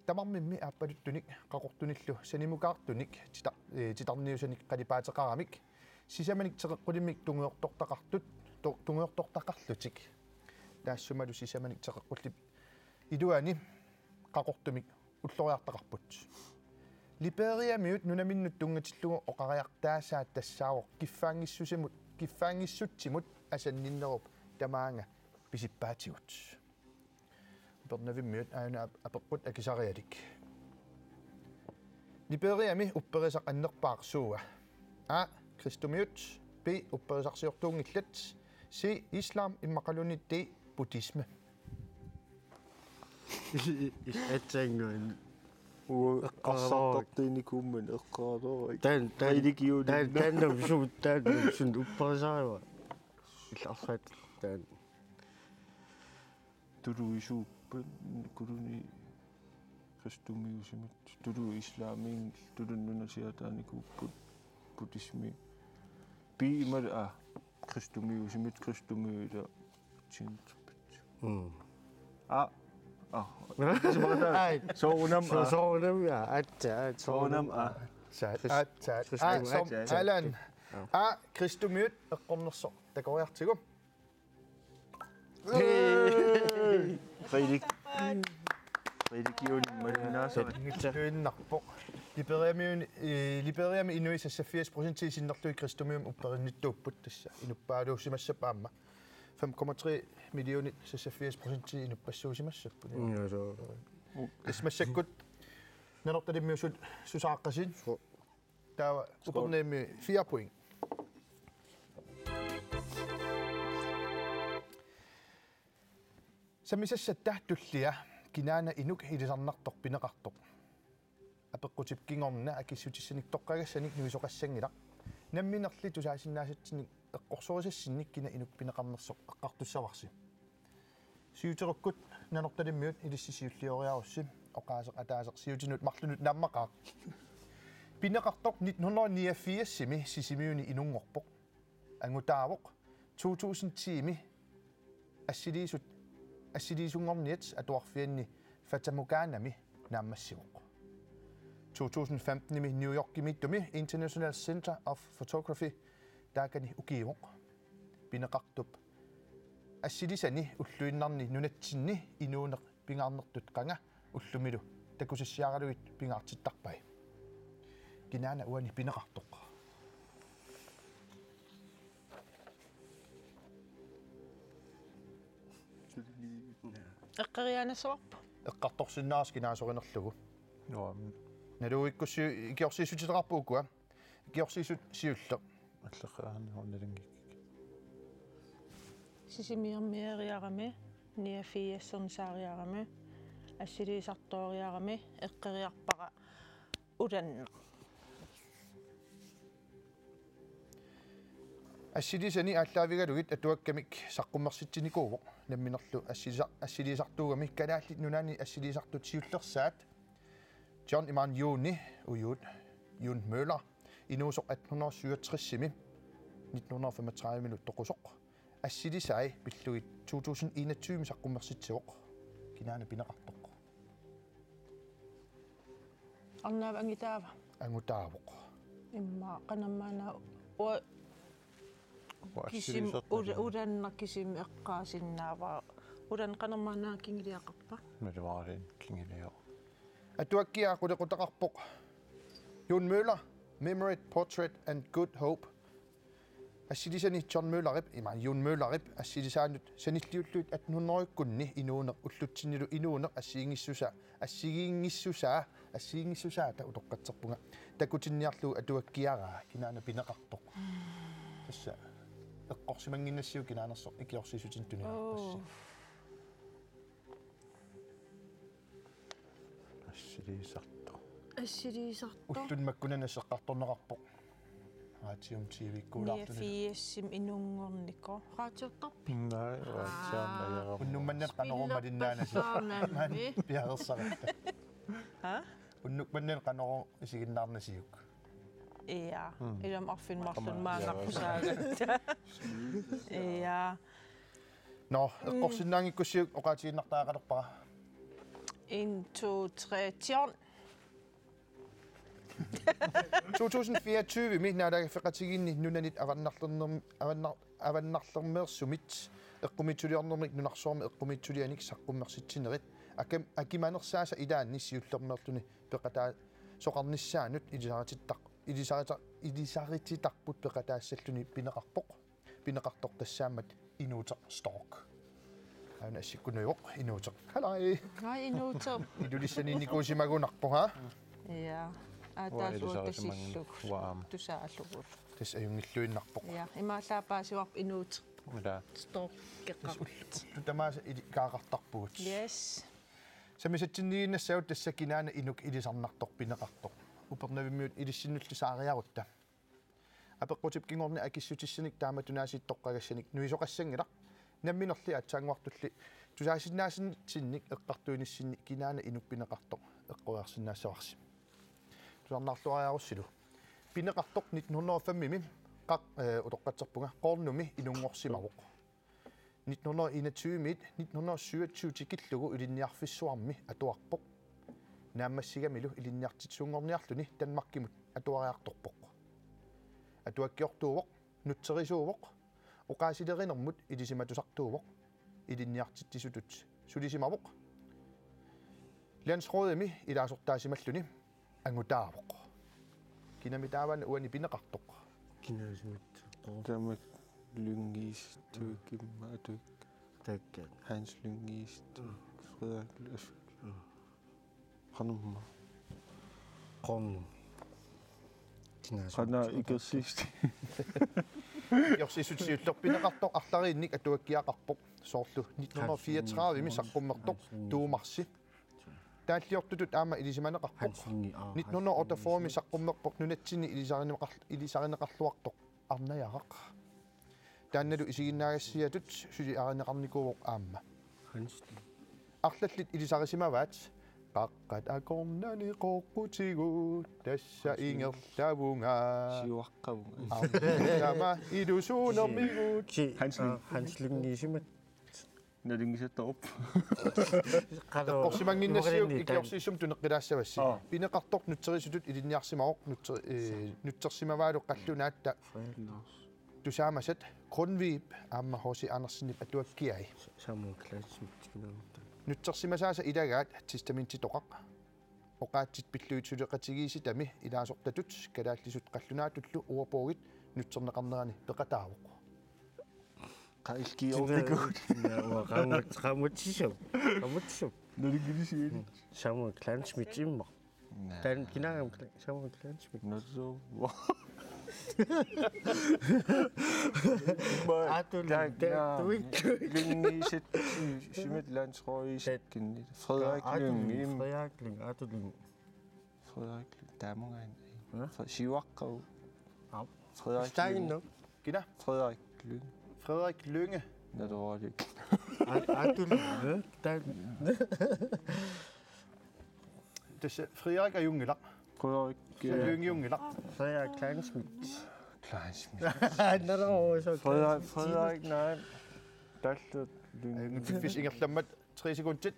Tamarmimmi aappaluttunik qaqortunillu sanimukaartunik tita-, eh, titarniusanik qalipaateqaramik sisamanik teqeqqulimmik tungujortortaqartut, tu-, tungujortortaqarlutik. Taassumalu sisamanik teqeqqullip iluani qaqortumik ulloriartaqarput. Liberiamiut nunaminnut tunngatillugu oqariartaasaat tassaavoq kiffaanngissusimut, kiffaanngissutsiminut asanninnerup tamaanga pisippaatigut. Upernavimmiut aana ap-, apeqqut akisarialik. Liberiami upperisaq annerpaaq suua? A, kristumiut, B, upperisarsiortuunngillat, C, islam, immaqaluunniit D, buddhisme. Atsangan. Uu, eqqaasartartiinikuumman eqqaalorik. Taan, taan, religion. Taan, taan, namsum, taan, namsum upperisariva. Illarsaat, taan. Tuluisuuppat, kuluni kristumiusimit, tulu islamiin, tulun nunasiaataanikuupput, buddhismi. Piimal a, kristumiusimit, kristumiuta, tsintippit. Mm. A, a. Ai. Soorunam so-, a. Soorunam a, atsa, atsa, soorunam a. Sa-, atsa, atsa, atsa, atsa. Alan. A, kristumiut eqqornersoq takoriartigu. Hey! Relik-, religion malinnaasera. Tuinnarpoq. Liberiamiun-, eh, Liberiami inuit seksogfirs procent sinnerlugit kristumiumik upperinnittuupput, tassa inuppaaluusimassappat aamma. Fem komma tre millionit seksogfirs procent inuppassuusimassapput. Mm, ja, så. Tassa massakkut Nanortalimmiut su-, susaaqqasit. Taava Upernavimmi fire point. Sammisassatta tullia, kinaana inuk ilisarnartoq pineqartoq. Apeqqutip kingorna akissutissanik toqqagassanik nuisoqassanngilaq. Namminerli tusaasinnaasatsinnit eqqorsorisassinnik kina inuk pineqarnersoq eqqartussavarsi. Siuterukkut Nanortalimmiut ilissi siullioriarussi, oqaaseq ataaseq siutinut marlunut naammaqaaq. Pineqartoq nitten hundrede niogfirsimi Sisimiuni inunngorpoq. Angutaavoq to tusind ti-mi assiliisut, assiliisunngorniat atuarfianni Fatamorganami naammassivoq. To tusind femten-imi New Yorkimiittumi International Center of Photography taakani ukiivoq. Pineqartup assilisani ulluinnarni nunatsinni inuuneq pingaarnertut qanga ullumilu takusassiaralugit pingaartittarpai. Kinaana uani pineqartoq? Eqqeriaanassavarput. Eqqartorsinnaasoq kinaasorinerlugu. Joo. Naluuikkussi ikiorsiissutitaqarput ukua. Ikiorsiissut siulleq. Allaqqaarani hunnalinngik. Sisimiormiariarami, niogfirsernit saariarami, assiliisartooriarami, eqqeriarpara Ulanneq. Assilisani aallaavigalugit atuakkamik saqqummersitsinikuuvoq, namminerlu assilisa-, assiliisartuugami Kalaallit Nunaanni assiliisartut siullersaat John imaluunniit June, June Møller, inuusoq atten hundrede syvogtres-imi nitten hundrede femogtredive-milu toqusoq. Assilisai pillugit to tusind enogtyve-mi saqqummersitsivoq. Kinaana pineqartoq? Arnap angutaava? Angutaavoq. Immaqa qanormaanna u-, Uanga kisimi assiliisartagami. Ula-, Ulanneq kisimi eqqaasinnaavara. Ulanneq qanormaanna kingulliaqarpa? Naluaraluunniit kingulliaruk. Atuakkiaa qulequtaqarpoq June Møller, Memory, Portrait and Good Hope. Assilisani John Møllerip, imaluunniit June Møllerip, assilisaanut sanilliullugit atten hundrede-kkunni inuuneq ullutsinnilu inuuneq assigiinngissusaa, assigiinngissusaa, assigiinngissusaata utoqqatserpunga, takutinniarlugu atuakkiaraa. Kinaana pineqartoq? Tassa eqqorsimannginnassiuk kinaanersoq ikiorsiissutinik tunineqarpassi. Oo. Assiliisartoq. Assiliisartoq. Ulluni makkunani asseqqartorneqarpoq. Radium T V-kkuulaartunik. Niogfirsimi inunngornikoq. Radiortarpit? Nej, radiortarpit. Unnuk manna qanoq malinnaanasi. Spillerpassuarnami. Maani piareersaratta. Ha? Unnuk manna qanoq isiginnaarnasiuk? Ja. Mm. Ilami arfineq-marlunut maangarpusaagatta. Ja. Nå, eqqorsinnaanngikkussiuk oqaatigiinnartariaqalerpara. En, to, tre, John. To tusind fireogtyve-mi naalagaaffeqatigiinni nunanit avannarlernerm-, avannar-, avannarlermeersumit eqqumiitsuliornermik nunarsuarmi eqqumiitsulianik saqqummersitsinerit akam-, akimanersaasa ilaanni siullermeerluni peqataasoqarnissaanut ilisaritittaq-, ilisarita-, ilisarititarput peqataassalluni pineqarpoq. Pineqartoq tassaammat Inuuteq Stork. Aana assikkunuivoq Inuuteq. Halai. Hej, Inuuteq. Ilulissaniinnikuusimagunarpoq, ha? Ja. Aatsaat uanga ilisarisimanngilanga. Uanga aamma. Tusaallugu. Tassa ajunngilluinnarpoq. Ja, imaallaat paasivarput Inuuteq. Ila. Storkeqarpoq. Tassa ullut tamaasa ili-, kaaqartarpugut. Yes. Sammisatsinniiginnassagut tassa kinaana inuk ilisarnartoq pineqartoq. Upernavimmiut ilissinnullu saariarutta. Apeqqutip kingorna akissutissanik taamatunaasiit toqqagassanik nuisoqassanngilaq. Namminerli aatsaannguartulli tusaasinnaasatsinnik eqqartuinissinni kinaana inuk pineqartoq eqqoriarsinnaassavarsi. Tusarnaarluariarussilu. Pineqartoq nitten hundrede og fem-imi qaq-, øh, utoqqatserpunga, Qoornumi inunngorsimavoq. Nitten hundrede og enogtyve-miit nitten hundrede og syvogtyve tikillugu Ilinniarfissuarmi atuarpoq. Naammassigamilu ilinniartitsisunngorniarluni Danmarkimut atuariartorpoq. Atuakkiortuuvoq, nutserisuuvoq, oqaasilerinermut ilisimatusartuuvoq, ilinniartitsisutut sulisimavoq. Landsrådimi ilaasortaasimalluni angutaavoq. Kinami taava uani pineqartoq? Kinaasimit. Tamak Lynge East, Tuikimma, Tuik. Takkat. Hans Lynge East, Frederik Løsk. Qanormaa? Qoornum. Qanoq ikersiisut? Ikersiissut siulleq pineqartoq arlariinnik atuakkiaqarpoq. Soorlu nitten hundrede fireogtredive-mi saqqummertoq Tuumarsi. Taalliortutut aamma ilisimaneqarpoq. Nitten hundrede otteogfyrre-mi saqqummerpoq nunatsinni ilisarineqar-, ilisarineqarluartoq Arnajaraq. Taannalu isiginnaagassiatut suliarineqarnikuuvoq aamma. Arlallit ilisarisimavaat: Qaqqat akornanni qoqqutigut, tassa ingerlavunga. Siuaqqavunga. Aamma ilusuunermigut. Ki-, Hans Lyng. Aa, Hans Lyngisimat. Nalunngisattoq. Qalo-, Tapporsimannginnassiuk nurinni taan-, ikiorsiissumik tuneqqilaassavassi. Aa. Pineqartoq nutserisutut ilinniarsimavoq, nutser-, ee, nutsersimavaalu qallunaatta. Frederik Lars. Tusaamasat Grundtvig aamma H C Andersenip atuakkiai. Samuel Kleinschmidt kinaamata. Nutsersimasaasa ilagaat testamentitoqaq. Oqaatsit pillugit suleqatigiissitami ilaasortatut kalaallisut qallunaatullu ordbogit nutserneqarnerani peqataavoq. Qailkiorniku. Naa, uanga qaammat-, qaammatsisup. Qaammatsisup. Nalunngilisii. Samuel Kleinschmidt imma. Naa. Taanna kinaagami Kle-, Samuel Kleinschmidt. Nalunngilisii. Atul, taanna, taa-, tuit, tuit. Lyngisat, Schmidt Landsrøis, Tet-, kinni. Frederik Atul, Lynge, im-. Frederik Lynge, Atul Lynge. Frederik Lynge, taamunga. Nå? Fre-, siuaqqavoq. Aap. Frederik Stein, Lynge. Nå? Kina? Frederik Lynge. Frederik Lynge. Nalunngilisii. At-, Atul, øh, der. Tassa Frederik ajunngilaq. Frederik, øh, Lyngiunngilaq. Frederik Kleinschmidt. Kleinschmidt. Nå, der var så Frederik, Kleinschmidt. Frederik, nej. Dallut Lynge. Ajunngilaq, hvis ingerlammat tre sekundit.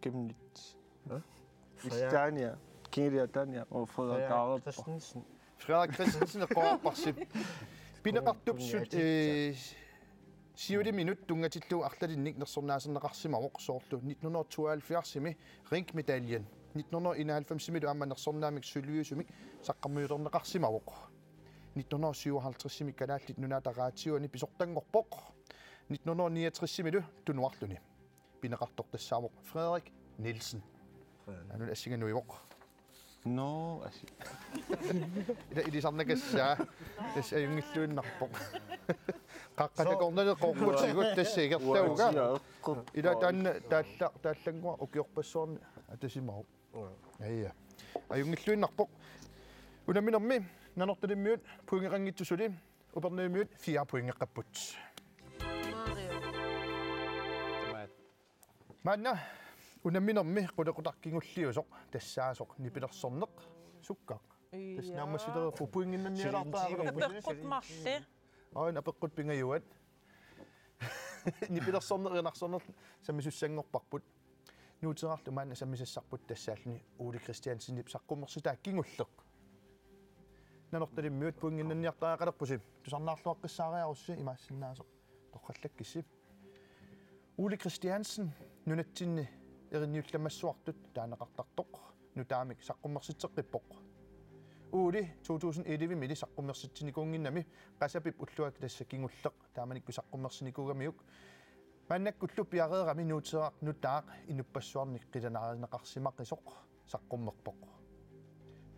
Gennemsnit. Nå? Frederik. Tania. Kinglia Tania og Frederik Frederik Darup. Christensen. Frederik Christensen eqqorparsi. Pineqartup sut-, ee, siuliminut tunngatillugu arlalinnik nersornaaserneqarsimavoq soorlu nitten hundrede tooghalvfjerds-imi Ringmedaljen. Nitten hundrede enoghalvfems-imilu aamma nersornaamik sølviusumik saqqarmiulerneqarsimavoq. Nitten hundrede syvoghalvtreds-imi Kalaallit Nunaata Radioani pisortanngorpoq. Nitten hundrede niogtres-imilu tunuarluni. Pineqartoq tassaavoq Frederik Nielsen. Frederik. Anul assinga nuivoq. Nå, assi. Ila ilisarnakassaa. Tassa ajunngilluinnarpoq. Qaqqat akornanni qoqqutigut tassa ingerlavugut. Uatsiaqqu. Ila taanna taalla-, taallannguaq ukiorpassuarni atasimavoq. Uanga. Aja. Ajunngilluinnarpoq. Unamminermi Nanortalimmiut pointeqanngitsoq suli Upernavimmiut fire pointeqapput. Mario. Maanna unamminermi qulequtaq kingulliusoq tassaasoq nipilersorneq sukkaq. Tassa naammassilereerpoq pointinnannialaartariaqarpusi. Apeqqut marluk. Aana apeqqut pingajuat. Nipilersorneq erinarsornerlu sammisussanngorparput. Nuuteerarlu maanna sammisassarput tassaalluni Ole Kristiansenip saqqummersitaa kingulleq. Nanortalimmiut pointinnanniartariaqalerpusi, tusarnaarluaqqissaariarussi imaassinnaasoq torrallakkissi. Ole Kristiansen nunatsinni erinniullammassuartut taaneqartartoq nutaamik saqqummersitseqqippoq. Ole to tusind elleve-mili saqqummersitsinikuunnginnami Qasapip ulluakkut tassa kingulleq taamanikkut saqqummersinikuugamiuk. Maannakkullu piareerami Nuuteeraq nutaaq inuppassuarnik qilanaarineqarsimaqisoq saqqummerpoq.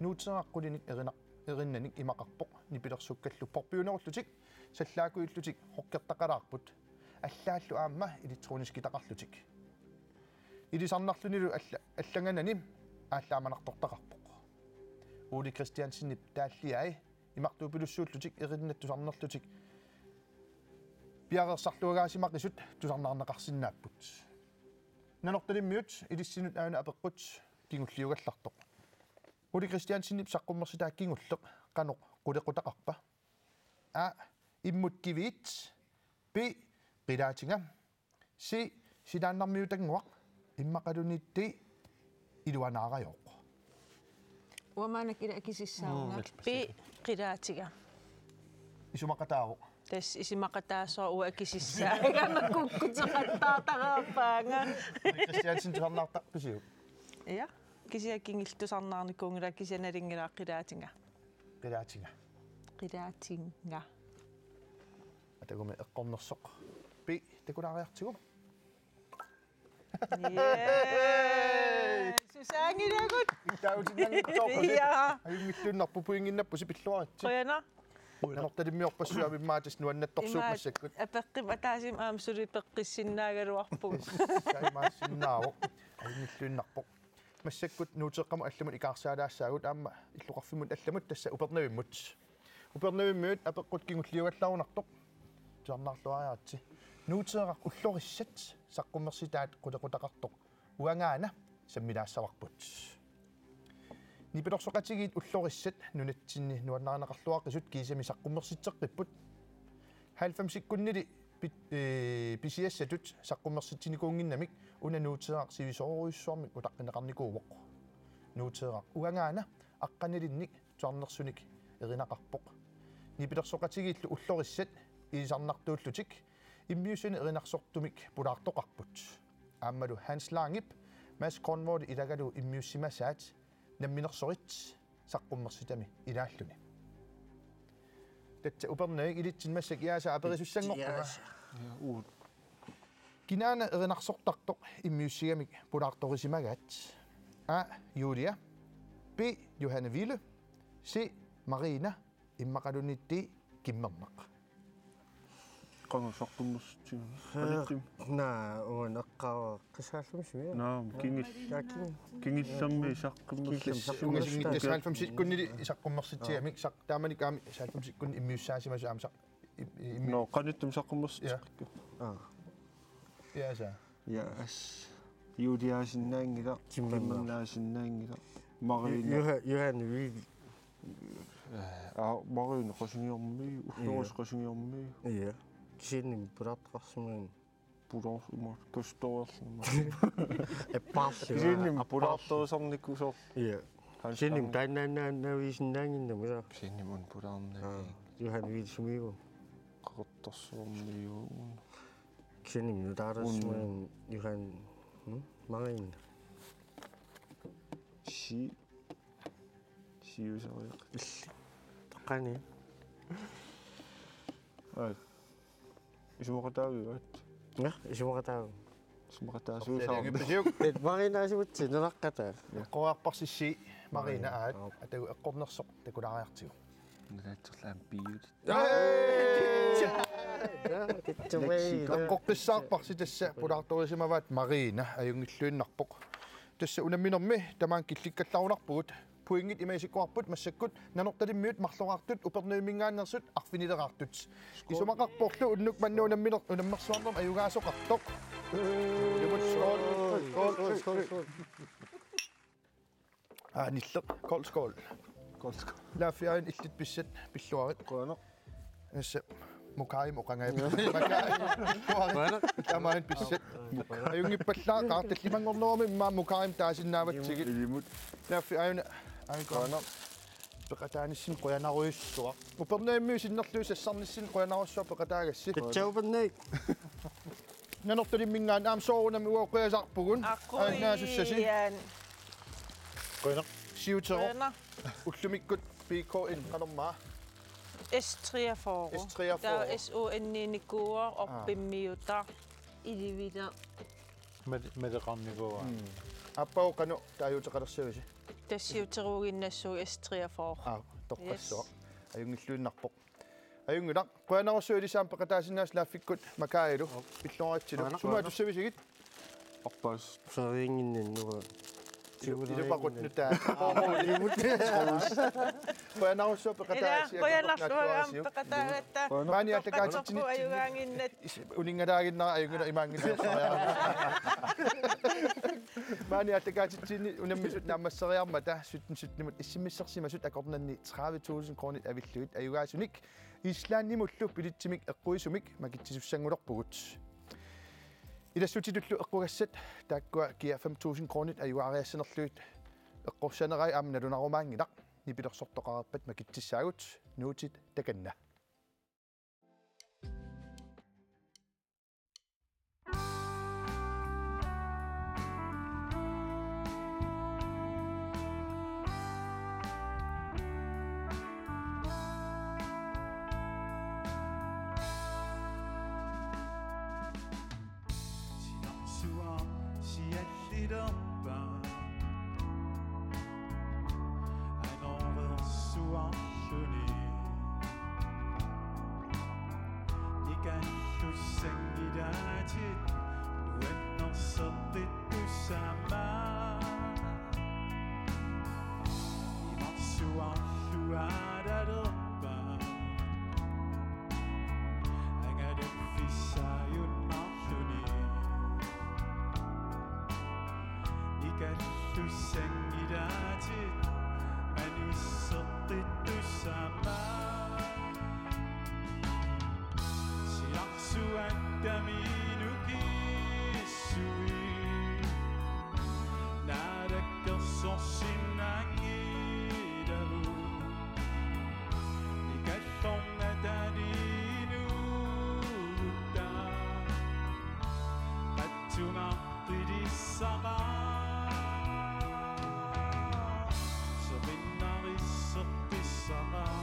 Nuuteeraq qulinik erinaq-, erinnanik imaqarpoq nipilersukkallu porpiunerullutik, sallaakuillutik rockertaqalaarput. Allaallu aamma elektroniskitaqarlutik. Ilisarnarlunilu alla-, allanganani aallaamanartortaqarpoq. Ole Kristiansenip taalliai imartuupilussuullutik erinnat tusarnerlutik piareersarluagaasimaqisut tusarnaarneqarsinnaapput. Nanortalimmiut ilissinnut aana apeqqut kingulliugallartoq. Ole Kristiansenip saqqummersitaa kingulleq qanoq qulequtaqarpa? A. Immut kiviit. B. Qilaatinga. C. Silaannarmiutannguaq. Immaqaluunniit D. Iluanaarajooq. Uanga maannakkut ila akisissaanga. Mm. B. Qilaatinga. Isumaqataavoq. Tassa isumaqataasoq uanga akisissaanga. Aamma kukkuteqattaartarpaanga. Kristiansen tusarnaartarpisiuk? Ja. Kisianni kingulleq tusarnaarnikuunngilanga, kisianni nalunngilara qilaatinga. Qilaatinga. Qilaatinga. Atagumi eqqornersoq. B, takulaariartigu. Yay! Saangilagut. Tautinnanngitsoorpasi. Ja. Ajunngilluinnarpoq, pointinnappusi, pilluaritsi. Qujanaq. Nanortalimmiorpassuit aamma immaqa tassa nuannattorsuupput massakkut. Apeqqut ataatsimoorluni aamma suli peqqissinnaagaluarpugut. Saimaasinnaavoq. Ajunngilluinnarpoq. Massakkut Nuuteeqqamut allamut ikaarsaarlaassaagut aamma illoqarfimmut allamut tassa Upernavimmut. Upernavimmiut apeqqut kingulliugallarunartoq. Tusarnaarluariaritsi. Nuuteeraq ullorissat saqqummersitaat qulequtaqartoq uangaana sammilaassavarput. Nipilersoqatigiit ullorissat nunatsinni nuannarineqarluaqisut kiisami saqqummersitseqqipput. Halvfemsikkunnili pi-, ee, pisiassatut saqqummersitsinikuunnginnamik una Nuuteeraq sivisoorujussuarmik utaqqineqarnikuuvoq. Nuuteeraq uangaana aqqanilinnik tusarnersunik erinaqarpoq. Nipilersoqatigiillu ullorissat ilisarnartuullutik immiussanik erinarsortumik pulaartoqarput. Aammalu Hans Langep Mads Kornvoldip ilagalu immiussimasaat Namminersorit saqqummersitami ilaalluni. Tassa Upernavik, ilitsinni massakkut Jaasa aperisussanngorpunga. Jaasa. Ja, uut. Kinaana erinarsortartoq immiussigamik pulaartorisimagaat? A. Julia. B. Johanne Ville. C. Marina. Immaqaluunniit D. Kimmerneq. Qanga saqqummersitsigu? Ee, qalittim? Naa, uanga eqqaavara qisaallumisimi. Naa, kingil-, Jaakin. Kingillammi saqqummersitsigu. Kingillammi saqqummersitsigu. Ungasinngittas halvfemsikkunnili saqqummersitsigamik, saq-, taamanikkut aamma halvfemsikkunnili immiussaasimasut aamma saq-, im-, im-, Nå, qanittum saqqummersitsigu. Ja. Aa. Ja, sa. Ja, as. Juliaasinnaanngilaq, Kimmerneq. Kimmernaasinnaanngilaq. Marina. Juha-, Johanne Ville. Aa, Marina Qasigiormiu, Ulloris Qasigiormiu. Ja. Kisiannimi pulaartoqarsimagami. Pulaars-, ima, kastoorluma. Eppaarsi. Kisiannimi pulaartorisarnikuusoq. Ja. Kisiannimi taannaannaviisinnaannginnami, ja. Kisiannimi una pulaarnani. Aa, Johanne Ville sumiivoq. Qaqortorsuarmiu. Kisiannimi nutaarsimagami Johan, hm? Marina. Si. Siusariaq. Illi. Toqqaannaq. Ai. Isumaqataaviuk? Ja, isumaqataavugut. Isumaqataasuusaarmi. Sorlialanngippiuk. Tet Marina isumutsi nunaqqata. Eqqoriarparsissi Marina aat. Aap. Atagu eqqornersoq takulaariartigu. Nalaatsorlaam piiut. Eqqoqqissaarparsi tassa pulaartorisimavaat Marina, ajunngilluinnarpoq. Tassa unamminermi tamaanga killikkallarunarpugut. Pointit ima isikkoqarput massakkut Nanortalimmiut marloraartut Upernavimminngaanneersut arfinileraartut. Isumaqarporlu unnuk manna unamminer-, unammersuarnermi ajugaasoqartoq. Skål, skål, skål, skål. Aa, nilleq. Kold skål. Kold skål. Laaffiaajun illit pissat pilluarit. Qujanaq. Tassa Mukaim oqangajapput. Makai. Qujanaq. Tamaani pissat. Ajunngippallaa, qaartallimanngornerummi immaqa Mukaim taasinnaavatsigit. Ilimut. Laaffiaajun aajukua. Qujanaq. Peqataanissimi qujanarujussuaq. Upernavimmiut sinnerlugit sassarnissinni qujanarujussuaq peqataagassi. Qitsaupannai. Nanortalimminngaanniit aamma soorunami uagut qiasaarpugut. Aqquian. Aajunnaasussasi. Qujanaq. Siuteroq. Qujanaq. Ullumikkut P K-in qanormaa? S treogfyrre. S treogfyrre. Taava S O N-inikuuvoq. Aa. Orpimmiutaq. Ilivitaq. Mel-, meleqarnikuuaa. Mm. Aappaagu qanoq taaguuteqalersavisi? Tassa siuteruuginnassuugut S treogfyrre. Aa, toqqassuaq. Yes. Ajunngilluinnarpoq. Ajunngilaq. Qujanarsuaq ilissi aamma peqataasinnaasut Laaffikkut Makailu. Pilluaritsilu. Qujanaq. Sumut atussavisigit? Orpaas. Saviinginninnua. Ilupaqut nutaa. Qujanarsuaq peqataasiat. Ilaa, qujanarsuaq aamma peqataagatta. Maani aallakaatitsinitsinni. Toqqartarpoq ajugaanginnat. Is-, uninngalaaginnarpara ajunngilaq imaanngilaq. Maani aallakaatitsinni unammisut naammasseriarmata sytten sytten-imut S M S-ersimasut akornanni tredive tusind kronit avillugit ajugaasunik Islandimullu billetsimik eqquisumik makitsisussanngulerpugut. Ilassutitullu eqqugassat taakkua kia fem tusind kronit ajugaariassanerlugit eqqorsanerai aamma nalunarumaanngilaq, nipilersortoqareerpat makitsissaagut, Nuutit takanna. Silarsuaq siallilerpaat. Tussangilaatit uannerseqqittussaammat. Imarsuarluaalalerpaat angalaffissaajunnarluni. Ikallussangilaatit manisseqqittussaammat. Silarsuatta minukissui naalakkersorsinnaanngilagut. Ikallornataliinuutta qatsungaqqilissaqaaq, seqinnarisseqqissaqaaq.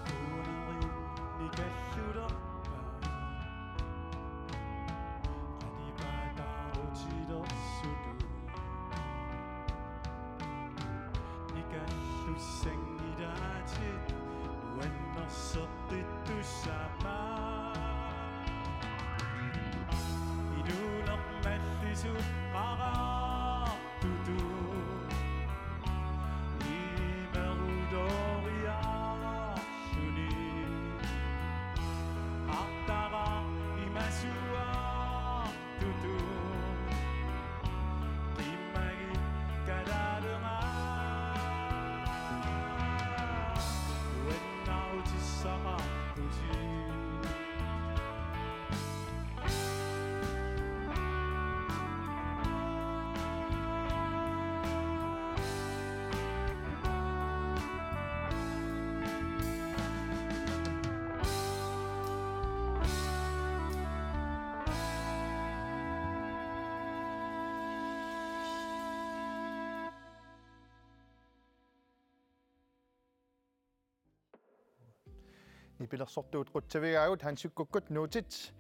Ituunerit nikallulerpaat. Qalipaataarutilersutut. Nikallussangilaatit uannerseqqittussaammat. Inuuneq mallisut qaqaartutut imeruloriarluni. Artara imasuartutut qimmagit kalaalermat uannaarutissaqarpusi. Nipilersortuut qutsavigaagut Hans Kukkup nuutit.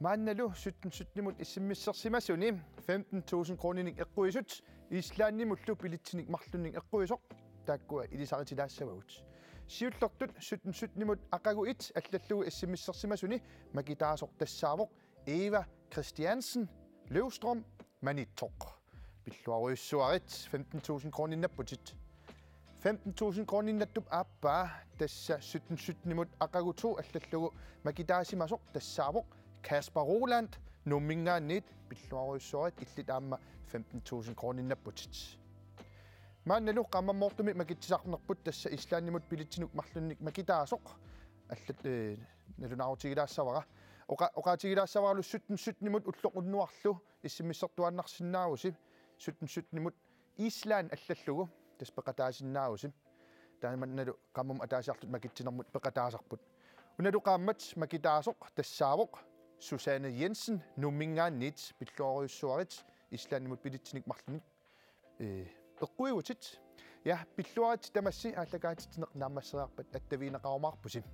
Maannalu sytten syttenimut issimmissersimasuni femten tusind kroninik eqquisut, Islandimullu billetsinik marlunnik eqquisoq, taakkua ilisaritsilaassavagut. Siullertut sytten syttenimut aqagu et allallugu issimmissersimasuni makitaasoq tassaavoq Eva Christiansen Løvstrøm Maniitsoq. Pilluarujussuarit femten tusind kroninnaapputit. Femten tusind kroninnaattup aappaa, tassa sytten syttenimut aqagu to allallugu makitaasimasoq tassaavoq Kasper Roland Nuumminngaanniit, pilluarujussuarit illit aamma femten tusind kroninnaapputit. Maannalu qaammattoortumik makitsisarnerput, tassa Islandimut billetsinut marlunnik makitaasoq allat, eh, nalunaarutigilaassavara. Oqa-, oqaatigilaassavaralu sytten syttenimut ulloq unnuarlu issimmissertuaannarsinnaavusi, sytten syttenimut Island allallugu tassa peqataasinnaavusi. Tamannalu qaammammut ataasiarluta makitsinermut peqataasarput. Unalu qaammat makitaasoq tassaavoq Susanne Jensen Nuumminngaanniit, pilluarujussuarit Islandimut billetsinik marlunnik, eh, eqquivutit. Ja, pilluarit tamassi aallakaatitsineq naammasseriarpat attavigineqarumaarpusi.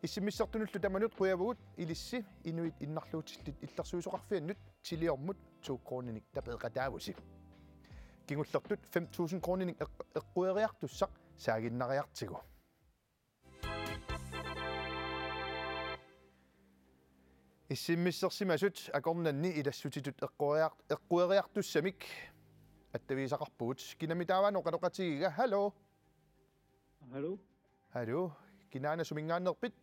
Issimmissertunullu tamanut qujavugut ilissi inuit innarluutillit illersuisoqarfiannut Tiliormut to kroninik tapeeqataavusi. Kingullertut fem tusind kroninik eq-, eqqueriartussaq saaginnariartigu. Issimmissersimasut akornanni ilassutitut eqqueriar-, eqqueriartussamik attavigisaqarpugut. Kinami taava oqaloqatigiga? Hallo. Hallo. Hallo. Kinaana suminngaanneerpit?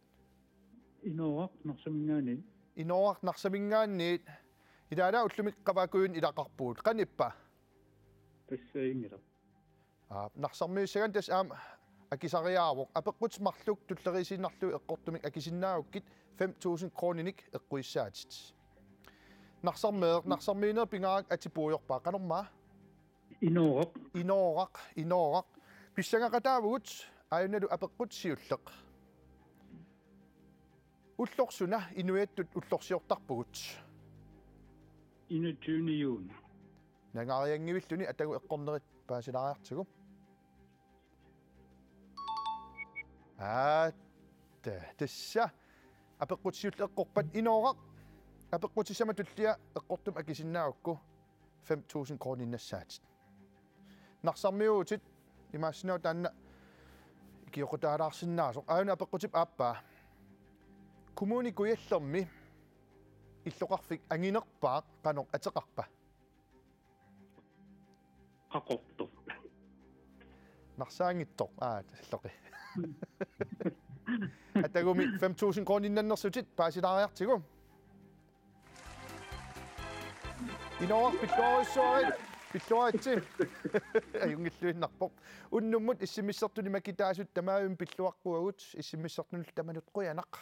Inooraq Narsaminngaanniit. Inooraq Narsaminngaanniit. Ilaana ullumi Qavakkujuni ilaqarpugut. Qanippa? Tassa inngilaq. Aa, Narsarmiussagami tassa aamma akisariaavoq. Apeqqutit marluk tulleriiaasiinnarlugit eqqortumik akisinnaagukkit fem tusind kroninik eqquissaatit. Narsarmeeq, Narsarmiuneq pingaarakku atit puigorpaat. Qanormaa? Inooraq. Inooraq, Inooraq. Pissangaqataavugut, aajunalu apeqqut siulleq. Ulloq suna inuiattut ullorsiortarpugut? Enogtyvende juni. Nangaarianngivilluni atagu eqqornerit paasilaariartigu. Aatta, tassa. Apeqqut siulleq eqqorpat Inooraq. Apeqqutissamut tullia eqqortumik akisinnaagukku fem tusind kroniinnassaatit. Narsarmiuutit, imaassinnaavat taanna ikioqataalaarsinnaasoq. Aajuna apeqqutip aappaa. Kommune Kujallermi illoqarfik anginerpaaq qanoq ateqarpa? Qaqortoq. Narsaanngitsoq. Aa, salloqi. Atagumi fem tusind kroniinnannersutit paasilaariartigu. Inooraq, pilluarissuarit, pilluaritsi. Ajunngilluinnarpoq. Unnummut S M S-ertuni makitaasut tamarmik pilluaqquagut, S M S-ertunullu tamanut qujanaq.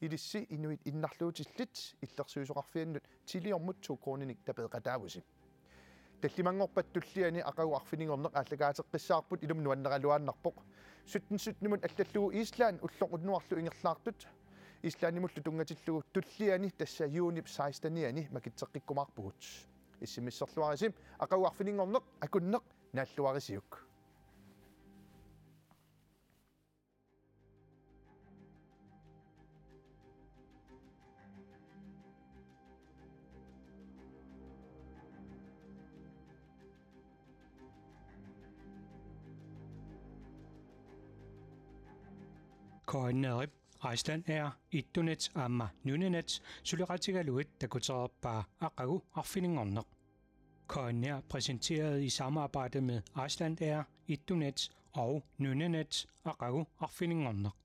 Ilissi inuit innarluutillit illersuisoqarfiannut Tiliormut to kroninik tapeeqataavusi. Tallimanngorpat tulliani aqagu arfininngorneq aallakaateqqissaarput, ilumut nuanneraluaannarpoq. Sytten syttenimut allallugu Island ulloq unnuarlu ingerlaartut. Islandimullu tunngatillugu tulliani, tassa juunip sekstenianni, makitseqqikkumaarpugut. S M S-erluarisi, aqagu arfininngorneq akunneq naalluarisiuk. K N R-ip Icelandair, Etunet aamma Nunanet suleqatigalugit takutereerpaa aqagu arfininngorneq. K N R præsenteret i samarbejde med Icelandair, Etunet og Nunanet, aqagu arfininngorneq.